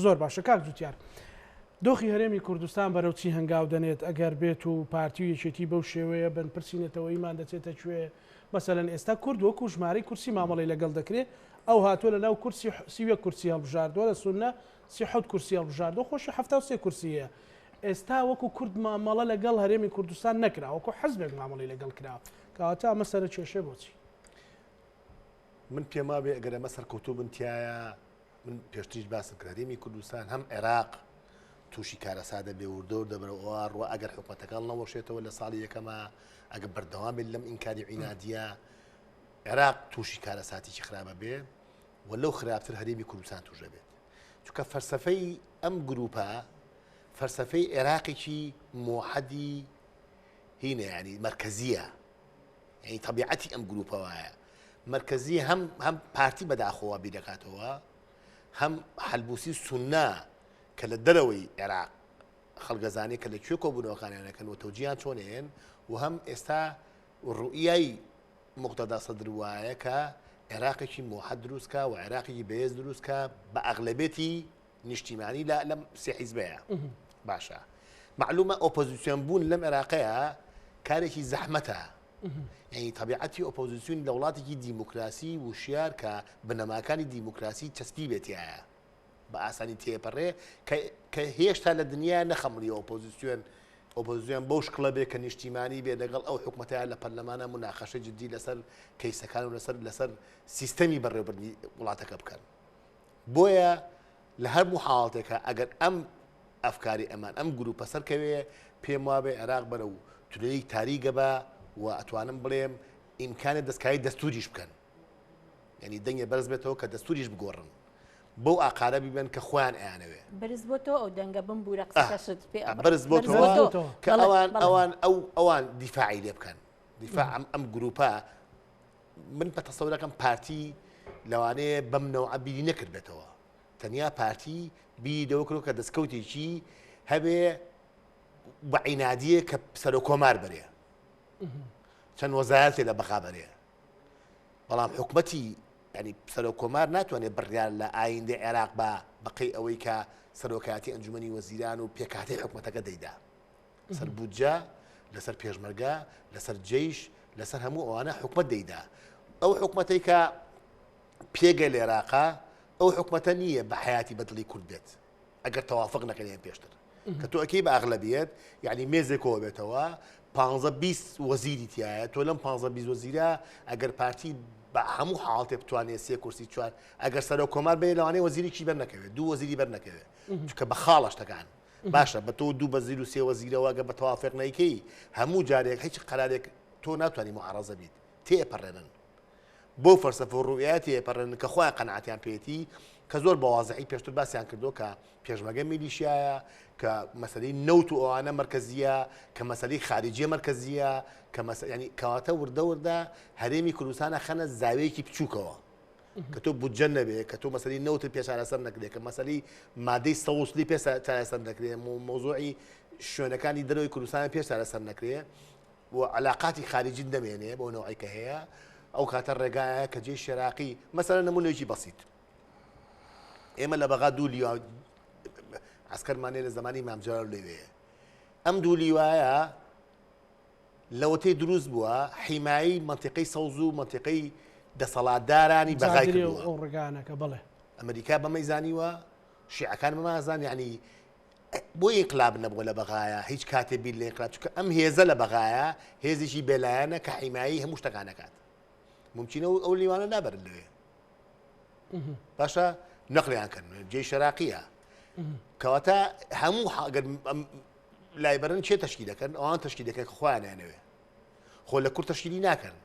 زۆر باشە کاک جوتیار دۆخی هەرێمی کوردستان بەرەو چی هەنگاو دەنێت ئەگەر بێت و پارتی و یەکێتی بەو شێوەیە بن پرسی نەتەوەییمان دەچێتە کوێ مەسەلەن ئێستا کورد وەکو ژمارەی کورسی مامەڵەی لەگەڵ دەکرێت ئەو هاتووە لەناو کورسی 31 کورسی هەڵبژاردووە لە سوننە 37 کورسی هەڵبژاردووە خۆشی 73 کورسی هەیە ئێستا وەکو کورد مامەڵە لەگەڵ هەرێمی کوردستان نەکرا، وەکو حزبێک مامەڵەی لەگەڵ کراوە، کەواتە ئەمە سەرە کێشەیە بۆچی؟ من پێم وابێ ئەگەر ئەمە سەرکەوتوو بن تیایا، من پێشتریش باسم کرد هەرێمی کوردستان هەم عێراق تووشی کارەسات دەبێ وردە وردە بەرەو ئەوە ڕوا ئەگەر حکومەتەکە هەڵنەوەشێتەوە لە ساڵی یەکەما ئەگەر بەردەوام بێت لەم ئینکاری عینادیە عێراق تووشی کارەساتێکی خراپە بێ و لەو خراپتر هەرێمی کوردستان تووش دەبێت چونکە فەلسەفەی ئەم گروپە فەلسەفەی عێراقێکی مۆحەدی هینە ینی مەرکەزیە یعنی تەبیعەتی ئەم گروپە وایە مەرکەزی هەم هەم پارتی بەداخەوە بیرەکاتەوە هەم حەلبوسی سوننا کە لە دەرەوەی عێراق خەڵگەزانێ کە لە کوێ کۆبوونەوەکانیان ئەکەن و تەوجیان چۆنێن و هەم ئێستا ڕوئیای موقتەدا سەدر وایە کە عێراقێکی مۆحەد دروست کا و عێراقێکی بەهێز دروست کا بە ئەغلەبێتی نیشتیمانی لە لەم سێ حیزبەیە باشە معلومە ئۆپۆزیسیۆن بوون لەم عێراقەیە کارێکی زەحمەتە یعنی طبیعەتی ئۆپۆزیسیۆن لە وڵاتێکی دیموکراسی وشیار کە بنەماکانی دیموکراسی چەسپی بێتایە بە ئاسانی تێپەڕێ کە کە هێشتا لە دنیا نەخەمڵیوە ئۆپۆزیسیۆن ئۆپۆزیسیۆن بەو شکڵە بێ کە نیشتیمانی بێ لەگەڵ ئەو حکومەتەیان لە پەرلەمانە موناقەشەی جدی لەسەر کەیسەکان و لەسەر لەسەر سیستەمی بەڕێوەبردنی وڵاتەکە بکەن بۆیە لە هەر حاڵەتێکە ئەگەر ئەم ئەفکاری ئەمان ئەم گروپە سەرکەوێ پێم وابێ عێراق بەرەو تونێلی تاریگە بە و ئەتوانم بڵێم ئیمکانە دەستکاری دەستوریش بکەن یعنی دەنگێ بەرز بێتەوە کە دەستوریش بگۆڕن بەو ئاقارە بیبەن کە خۆیان ئەیانەوێ. بەرز بۆتەوە ئەو دەنگە بمبورە قسەکەشت پێ ئەبڕم. بەرز بۆتەوە کە ئەوان ئەوان ئەو ئەوان دیفاعی لێ بکەن دیفاع ئەم ئەم گروپە من بە تەسەورەکەم پارتی لەوانەیە بەم نەوعە بیری نەکردبێتەوە تەنیا پارتی بیری لەوە کردووە کە دەستکەوتێکی هەبێ بە عینادیە کە سەرۆک کۆمار بەرێ چەند وەزارەتێ لە بەغا بەرێ بەڵام حکومەتی یانی سەرۆک کۆمار ناتوانێت بڕیار لە ئایندەی عێراق با بەقەی ئەوەی کە سەرۆکایەتی ئەنجومەنی وەزیران و پێکهاتەی حکومەتەکە دەیدا سەر بودجە لەسەر پێشمەرگە لەسەر جەیش لەسەر هەموو ئەوانە حکومەت دەیدا ئەو حکومەتەی کە پێگە لە عێراقا ئەو حکومەتە نییە بە حیاتی بەدڵی کورد بێت ئەگەر تەوافق نەکەن یان پێشتر کە تۆ ئەکەی بە ئەغلەبیەت یعنی مێزێک کۆ بێتەوە پانزە 20 وەزیری تایە تۆ لەم پانزە 20 وەزیرە ئەگەر پارتی بە هەموو حاڵتێ بتوانێت سێ کورسی چوار ئەگەر سەرۆک کۆمار بێ لەوانەیە وەزیرێکی بەر نەکەوێت دوو وەزیری بەر نەکەوێت چونکە بە خاڵە شتەکان باشە بە تۆ دوو بەزیر و سێ وەزیرەوە گە بە تەوافق نیکەی هەموو جارێک هیچ قەرارێک تۆ ناتوانانی معارەزە بیت تێپەڕێنن بۆ فەلسەفە و ڕوئیا تێپەڕێنن کە خۆیان قەناعەتیان پێیەتی کە زۆر بە وازحی پێشتر باسیان کردووە کە پێشمەرگە میلیشیایە کە مەسەلەی نەوت و ئەوانە مەرکەزیە کە مەسەلەی خارجیە مەرکەزیە کە مەسە ینی کەواتە وردە وردە هەرێمی کوردستانە خەنە زاوەیەکی بچووکەوە کە تۆ بودجە نەبێ کە تۆ مەسەلی نەوتت پێ چارەسەر نەکرێ کە مەسەلی مادەی سەوزلی پێ چارەسەر نەکرێ مۆزوعی شوێنەکانی دەرەوەی کوردستان پێ چارەسەر نەکرێ و عەلاقاتی خاریجیت نەمێنێ بەو نەوعەی کە هەیە ئەو کاتە ڕێگایە کە جێی شێراقی مەسەلەن نمونەیەکی بەسیت ئێمە لە بەغا دوو لیوا عسکەرمانێ لە زمانی مام جەلال لەوێ ئەم دوو لیوایە لەوەتەی دروست بووە حیمایی منطقەی سەوز و منطقەی دەسەڵاتدارانی بەغای کردووە ئەو ڕگانەکە بڵێ ئەمریکا بەمەی زانیوە شیعەکان بەمازان یعنی بۆ ئینقلاب نەبووە لە بەغایا هیچ کاتێ بیر لە ئینقلاب چونکە ئەم هێزە لە بەغایا هێزێکی بێلایەنە کە حیمایی هەموو شتەکان ئەکات ممکنە ئەو لیوانە نابەرن لەوێ باشە نەقلیان کەن جێی شەراقیە کەواتە هەموو ئەگەر لایبەرن چێ تەشکی دەکەن ئەوان تەشکی دەکەن کە خۆیان نانەوێ خۆ لە کورد تەشکیلی ناکەن.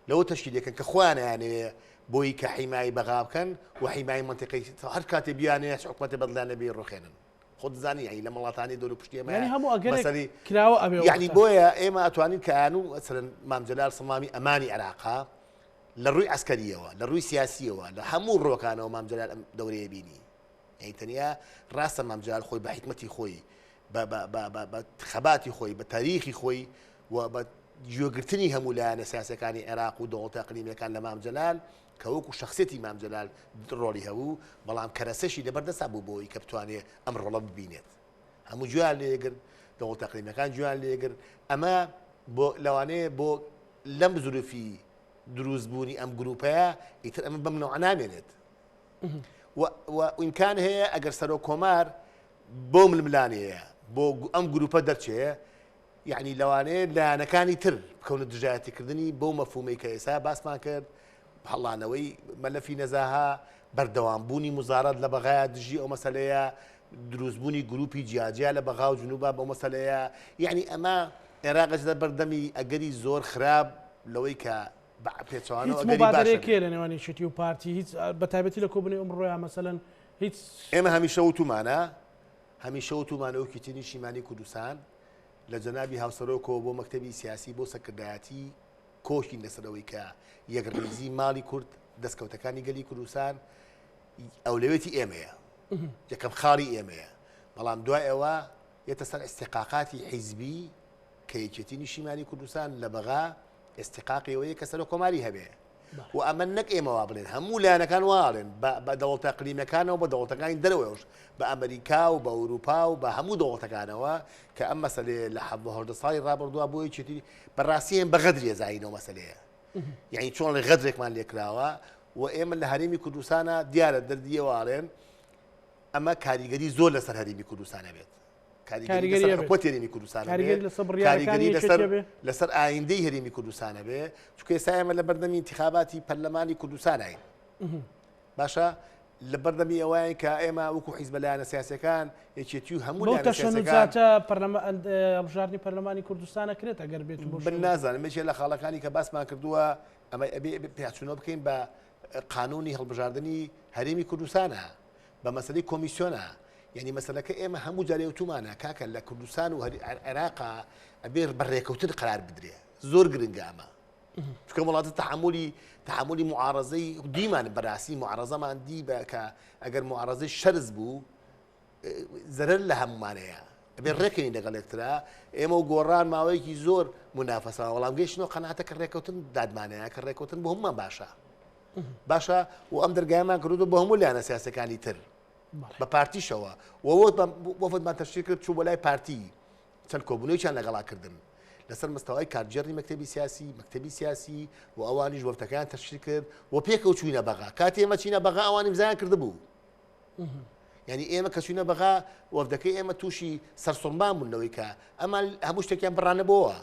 لەوە تەشکیل دەکەن کە خۆیان ئەیانەوێ بۆی کە حیمایی بەغا بکەن و حیمایی مەنتیقەی هەر کاتێ بیانەوێ هەچ حکومەتێ بەدڵیان نەبێ ڕوخێنن. خۆت دەزانی یعنی لە وڵاتانی دەور و پشتی ئێمە یعنی هەموو ئەگەرێک مەسەلی کراوە ئەبێ یعنی وەختە. بۆیە ئێمە ئەتوانین کە ئەیان و مەسەلەن مام جەلال سەمامی ئەمانی عێراقە لە ڕووی عەسکەرییەوە لە ڕووی سیاسییەوە لە هەموو ڕووەکانەوە مام جەلال ئەم دەورەیە بینی. یعنی تەنیا ڕاستە مام جەلال خۆی بە حیکمەتی خۆی بە بە بە بە بە خەباتی خۆی بە تاریخی خۆی و بە گوێگرتنی هەموو لایەنە سیاسەکانی عێراق و دەوڵەتە ئەقلیمیەکان لە مام جەلال کە وەکو شخصێتی مام جەلال ڕۆڵی هەبوو بەڵام کەرەسەشی لەبەر دەستا بوو بۆی کە بتوانێت ئەم ڕۆڵە ببینێت هەموو گوێیان لێگرت دەوڵەتە ئەقلیمیەکان گوێیان لێگرت ئەمە بۆ لەوانەیە بۆ لەم زروفی دروستبوونی ئەم گروپەیە ئیتر ئەمە بەم نەوعە نامێنێت و ئیمکان هەیە ئەگەر سەرۆک کۆمار بۆ ململانێیە بۆ ئەم گروپە دەرچێ یعنی لەوانەیە لایەنەکانی تر بکەونە دژایەتیکردنی بەو مەفهومەی کە ئێستا باسمان کرد هەڵانەوەی مەلەفی نەزاها بەردەوامبوونی مزارات لە بەغایا دژی ئەو مەسەلەیە دروستبوونی گروپی جیاجیا لە بەغا و جنوبا بەو مەسەلەیە یعنی ئەمە عێراق ئەچێتە بەردەمی ئەگەری زۆر خراپ لەوەی کە بە پێچەوانەوە هیچ ئەگەری باش مبادەرەیەک هەبێ. هەیە لە نێوان یەکێتی و پارتی هیچ بە تایبەتی لە کۆبوونەوەی ئەمڕۆیا مەسەلەن هیچ ئێمە هەمیشە وتومانە هەمیشە وتومانە وەک یەکێتی نیشتیمانی کوردستان لە جەنابی هاوسەرۆکەوە بۆ مەکتەبی سیاسی بۆ سەرکردایەتی کۆکین لەسەر ئەوەی کە یەکڕیزی ماڵی کورد دەستکەوتەکانی گەلی کوردستان ئەولەوێتی ئێمەیە یەکەم خاڵی ئێمەیە بەڵام دوای ئەوە یەتە سەر ئیستیقاقاتی حیزبی کە یەکێتی نیشتیمانی کوردستان لە بەغا ئیستیقاقی ئەوەیە کە سەرۆک کۆماری هەبێ و ئەمە نەک ئێمە وا بڵێن هەموو لایەنەکان واڵێن بە دەوڵەتە ئەقلیمیەکانەوە بە دەوڵەتەکانی دەرەوەش بە ئەمریکا و بە ئەوروپا و بە هەموو دەوڵەتەکانەوە کە ئەم مەسەلەیە لە 17 ساڵی ڕابردووە بۆ یەکێتی بەڕاستی ئێمە بە غەدری ئەزانین ئەو مەسەلەیە یعنی چۆن لە غەدرێکمان لێکراوە و ئێمە لە هەرێمی کوردستانە دیارە دەردیەوە ئاڵێن ئەمە کاریگەری زۆر لەسەر هەرێمی کوردستانە بێت کاریگەری لەسەر حکومەتی هەرێمی کوردستان کاریگەری لەسەر لەسەر ئایندەی هەرێمی کوردستانە بێ چونکە ئێستا ئێمە لە بەردەمی انتخاباتی پەرلەمانی کوردستانین باشە لە بەردەمی ئەوەیە کە ئێمە وەکو حیزبە لایەنە سیاسەکان یەکێتی و هەموو تەشەنوجاتە هەڵبژاردنی پەرلەمانی کوردستانە کرێت ئەگەر بێت بۆ من نازانم یەکێ لە خاڵەکانی کە باسمان کردووە ئەمە ئەبێ پێچوونەوە بکەین بە قانونی هەڵبژاردننی هەرێمی کوردستانە بە مەسەلەی کۆمیسیۆنە یعنی مەسەلەکە ئێمە هەموو جارێ وتومانە کاکە لە کوردستان و عێراقا ئەبێ بە ڕێکەوتن قرار بدرێ زۆر گرنگە ئەمە چونکە وڵاتە تەحملی تەحملی معارەزەی دیمان بەڕاستی معارەزەمان دی بە کە ئەگەر معارەزەی شەرز بوو زەرەر لە هەمومانەیە ئەبێ ڕێکەین لەگەڵ یەکترا ئێمە و گۆڕان ماوەیەکی زۆر منافەسە وەڵام گەیشتنەوە قەناتە کە ڕێکەوتن دادمانەیە کە ڕێکەوتن بۆ هەمومان باشە باشە و ئەم دەرگایەمان کردووە بۆ هەموو لایەنە سیاسەکانی تر بە پارتیشەوە وەفدمان تەشکیل کرد چوو بۆ لای پارتی چەند کۆبوونەوەیان لەگەڵا کردن لەسەر مستەوای کارگێڕی مەکتەبی سیاسی مەکتەبی سیاسی و ئەوانیش وەفدەکەیان تەشکیل کرد و پێکەوە چووینە بەغا کاتی ئێمە چینە بەغا ئەوان ئیمزایان کردبوو یعنی ئێمە کە چوینە بەغا وەفدەکەی ئێمە تووشی سەرسوڕمان بوون لەوەی کە ئەمان هەموو شتێکیان بڕانەبەوە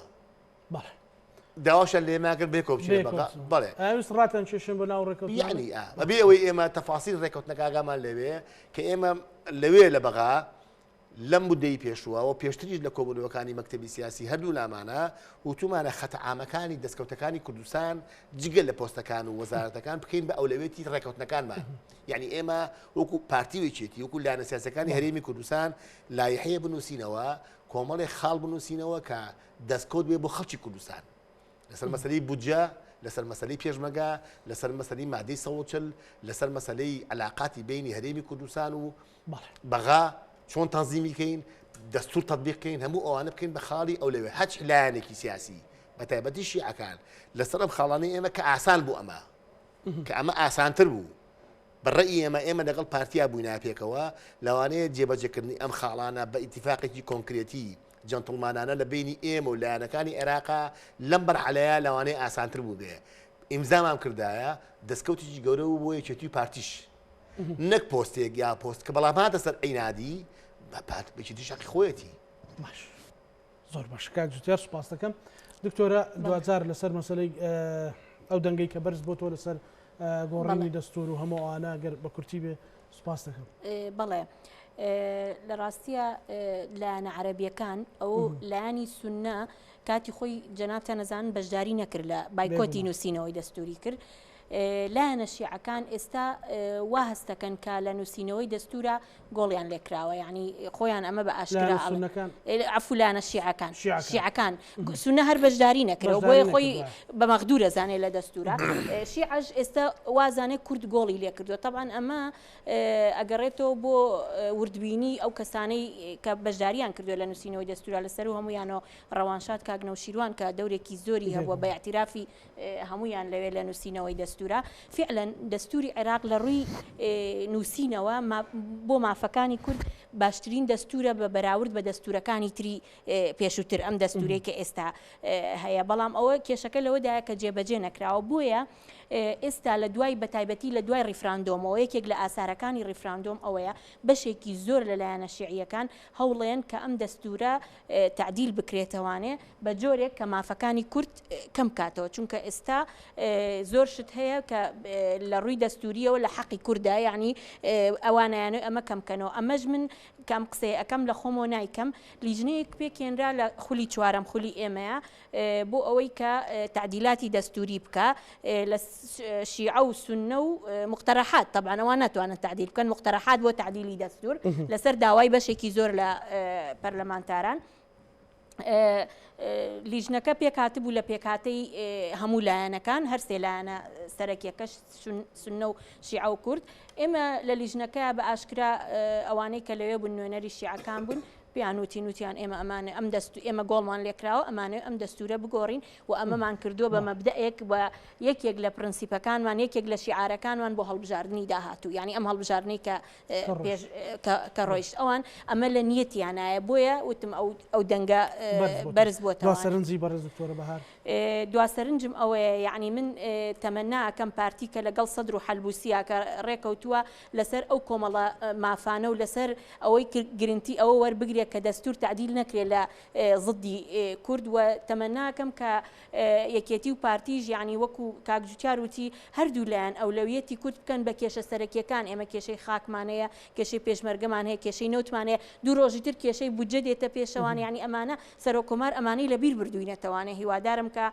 بەڵێ. داواشیان لێ مان کرد بەیەکەوە بچینە بەیەکەوە بەغا بچن. بەڵێ. ئەیانویست ڕاتان کێشن بۆ ناو ڕێکەوتنامە؟ یەعنی ئا بەبێ ئەوەی ئێمە تەفاسیل ڕێکەوتنەکە ئاگامان لێ کە ئێمە لەوێ لە بەغا لەم مدەی پێشووە و پێشتریش لە کۆبوونەوەکانی مەکتەبی سیاسی هەردوو لامانە وتومانە خەتە عامەکانی دەستکەوتەکانی کوردستان جگە لە پۆستەکان و وەزارەتەکان بکەین بە ئەولەوێتی ڕێکەوتنەکانمان یعنی ئێمە وەکو پارتی و یەکێتی وەکو لایەنە سیاسەکانی هەرێمی کوردستان لایحەیە بنووسینەوە کۆمەڵێک خاڵ بنووسینەوە کە دەستکەوت بێ بۆ خەڵکی کوردستان لەسەر مەسەلەی بودجە، لەسەر مەسەلەی پێشمەگە، لەسەر مەسەلەی مادەی 140، لەسەر مەسەلەی عەلاقاتی بەینی هەرێمی کوردستان و بەغا چۆن تەنزیمی کەین، دەستور تەتبیق کەین، هەموو ئەوانە بکەین بە خاڵی ئەولەوێ. هەچ لایەنێکی سیاسی بە تایبەتی شیعەکان لەسەر ئەم خاڵانەی ئێمە کە ئاسان بوو ئەمە کە ئەمە ئاسانتر بوو بە ڕەئی ئێمە، ئێمە لەگەڵ پارتیا بووینایە پێکەوە، لەوانەیە جێبەجێکردنی ئەم خاڵانە بە ئیتیفاقێکی کۆنکرێتی جەنتڵمانانە لە بەینی ئێمە و لایەنەکانی عێراقا لەم مەرحەلەیە لەوانەیە ئاسانتر بووبێ. ئیمزامان کردایە، دەستکەوتێکی گەورە بوو بۆ یەکێتی و پارتیش. نەک پۆستێک یا پۆست کە بەڵام هاتە سەر عینادی، یەکێتیش حەقی خۆیەتی. باش. زۆر باش کاک جوتیار سوپاس دەکەم دکتۆرە دواجار لەسەر مەسلەی ئەو دەنگەی کە بەرز بۆ تۆ لەسەر گۆڕینی دەستور و هەموو ئەوانە گەر بە کورتی بێ سوپاس دەکەم. بەڵێ. لە ڕاستیە لایەنە عەرەبیەکان ئەو لایەنی سوننە کاتی خۆی جەنابتان ئەزانن بەشداری نەکرد لە بایکۆتی نووسینەوەی دەستوری کرد لایەنە شیعەکان ئێستا وا هەستەکەن کە لە نووسینەوەی دەستورە گۆڵیان لێکراوە یعنی خۆیان ئەمە بە ئاشکرا عەفو لایەنە شیعەکان شیعەکان سونە هەر بەشداری نەکرەوە بۆیە خۆی بە مەغدورە زانێ لە دەستورە شیعەش ئێستا وازانێ کورد گۆڵی لێکردووە تەبعەن ئەمە ئەگەڕێتەوە بۆ وردبینی ئەو کەسانەی کە بەشداریان کردووە لە نووسینەوەی دەستورا لە سەرو هەموویانەوە ڕەوانشاد کاک نەوشیروان کە دەورێکی زۆری هەبووە بە ئیعتیرافی هەموویان لەوێ لە نووسینەوەی دەستورا فعلا دەستوری عێراق لە ڕووی نووسینەوە بۆ مافەکانی کورد باشترین دەستورە بە بەراورد بە دەستورەکانی تری پێشووتر ئەم دەستورەی کە ئێستا هەیە بەڵام ئەوە کێشەکە لەوەدایە کە جێبەجێ نەکراوە بۆیە ئێستا لە دوای بەتایبەتی لە دوای ڕیفراندۆمەوە یەکێک لە ئاسارەکانی ڕیفراندۆم ئەوەیە بەشێکی زۆر لە لایەنە شیعییەکان هەوڵێن کە ئەم دەستوورە تەعدیل بکرێتەوانێ بە جۆرێک کە مافەکانی کورد کەم کاتەوە چونکە ئێستا زۆر شت هەیە کە لە ڕووی دەستووریەوە لە حەقی کوردە یعنی ئەوانیانەوە ئەمە کەم کەنەوە ئەمەش من کەم قسەی ئەەکەم لە خۆمەوە نایکەم لیژنەیەک پێکێنرا لە خولی چوارەم خولی ئێمەیە بۆ ئەوەی کە تەعدیلاتی دەستوری بکا لە شیعە و سوننە و مقتەرەحات تەبعەن ئەوان ناتوانن تەعدیل بکەن مقتەرەحات بۆ تەعدیلی دەستور لەسەر داوای بەشێکی زۆر لە پەرلەمانتاران لیژنەکە پێکهاتبوو لە پێکهاتەی هەموو لایەنەکان هەرسێ لایەنە سەرەکیەکەش سوننە و شیعە و کورد ئێمە لە لیژنەکە بە ئاشکرا ئەوانەی کە لەوێ بوون نوێنەری شیعەکان بوون پێیان وتین وتیان ئێمە ئەمانە ئەم دەست ئێمە گۆڵمان لێکراوە ئەمانەوێ ئەم دەستورە بگۆڕین و ئەمەمان کردووە بە مەبدەئێک و یەکێک لە پرنسیپەکانمان یەکێک لە شیعارەکانمان بۆ هەڵبژاردنی داهاتوو یانی ئەم هەڵبژاردنەی کە پێش کە ڕۆیشت ئەوان ئەمە لە نیەتیانایە بۆیە وتم ئەو ئەو دەنگە بەرز بۆتەوە. دوا سەرنجی بەڕێز دکتۆرە بەهار. دوا سەرنجم ئەوەیە یەعنی من تەمەنا ئەکەم پارتی کە لەگەڵ سەدر و حەلبوسیا کە ڕێکەوتووە لەسەر ئەو کۆمەڵە مافانە و لەسەر ئەوەی گرنتی ئەوە وەربگرێت کە دەستور تەعدیل نەکرێت لە زدی کورد و تەمەناکەم کە یەکێتی و پارتیش یەعنی وەکو کاک جوتیار وتی هەردوو لایەن ئەولەویەتی کورد بکەن بە کێشە سەرەکیەکان ئێمە کێشەی خاکمان هەیە کێشەی پێشمەرگەمان هەیە کێشەی نەوتمان هەیە دوو ڕۆژی تر کێشەی بودجە دێتە پێشەوان یەعنی ئەمانە سەرۆک کۆمار ئەمانەی لە بیر بردووینەتەوانێ هیوادارم کە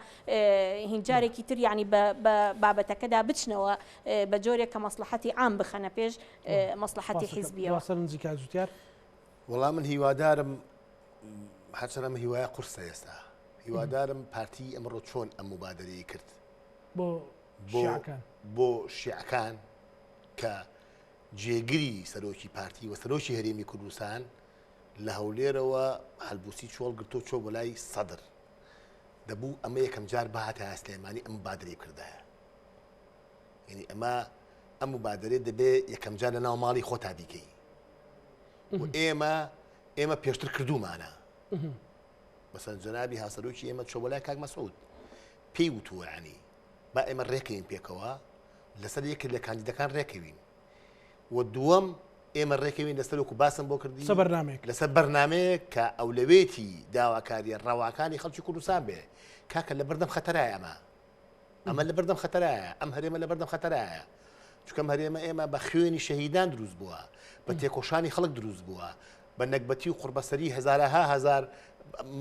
هین جارێکی تر یەعنی بە بە بابەتەکەدا بچنەوە بە جۆرێک کە مەسڵەحەتی عام بخەنە پێش مەسڵەحەتی حیزبیەوە. دوا سەرنجی کاک جوتیار. وەڵا من هیوادارم هەرچەند ئەم هیوایە قورسە ئێستا هیوادارم پارتی ئەمڕۆ چۆن ئەم موبادەرەی کرد بۆ شیعەکان بۆ شیعەکان کە جێگری سەرۆکی پارتی و سەرۆکی هەرێمی کوردستان لە هەولێرەوە حەلبوسی چۆڵ گرتۆ چۆ بۆ لای سەدر دەبوو ئەمە یەکەم جار بهاتایە سلێمانی ئەم مبادرەی بکردایە یعنی ئەمە ئەم مبادرەی دەبێ یەکەم جار لە ناو ماڵی خۆتا بیکەی و ئێمە ئێمە پێشتر کردومانە مەسەن جەنابی هاسەرۆکی ئێمە چۆ بۆ لای کاک مەسعود پێی وتووە ینی با ئێمە ڕێکەوین پێکەوە لەسەر یەکێک لە کاندیدەکان ڕێکەوین و دووەم ئێمە ڕێکەوین لەسەر وەکو باسم بۆ کردی لەسەر بەرنامەیەک لەسەر بەرنامەیەک کە ئەولەوێتی داواکاریە ڕەواکانی خەڵکی کوردستان بێ کاکە لە بەردەم خەتەرایە ئەمە ئەمە لە بەردەم خەتەرایە ئەم هەرێمە لە بەردەم خەتەرایە چونکە ئەم هەرێمە ئێمە بە خوێنی شەهیدان دروست بووە بە تێکۆشانی خەڵک دروست بووە بە نەگبەتی و قوڕبەسەری هەزارەها هەزار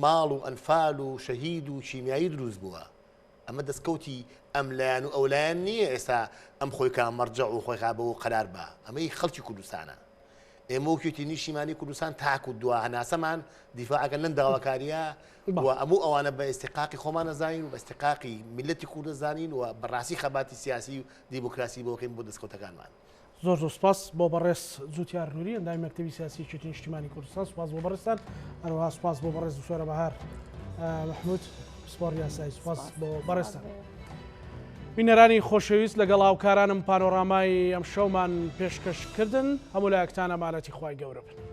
ماڵ و ئەنفال و شەهید و کیمیایی دروست بووە ئەمە دەستکەوتی ئەم لایەن و ئەو لایەن نییە ئێستا ئەم خۆی کا مەرجەع و خۆی کا بەوە قەرار بە ئەمەی خەڵکی کوردستانە ئێمە وەک یەکێتی نیشتیمانی کوردستان تاکو دوا هەناسەمان دیفاعەکەن لەم داواکاریە و ئەموو ئەوانە بە ئێستیقاقی خۆمان ئەزانین و بە ئێستیقاقی میللەتی کورد ئەزانین و بەڕاستی خەباتی سیاسی و دیموکراسی بۆ بکەین بۆ دەستکەوتەکانمان. زۆر زۆر سوپاس بۆ بەڕێز جوتیار نوری ئەندامی مەکتەبی سیاسی یەکێتی نیشتیمانی کوردستان سوپاس بۆ بەڕێزتان هەروەها سوپاس بۆ بەڕێز دکتۆرە بەهار مەحمود پسپۆڕ یاسایی سوپاس بۆ بەڕێزتان. بینەرانی خۆشەویست لەگەڵ هاوکارانم پانۆرامای ئەم شەومان پێشکەش کردن هەموو لایەکتان ئەمانەتی خوای گەورە بن.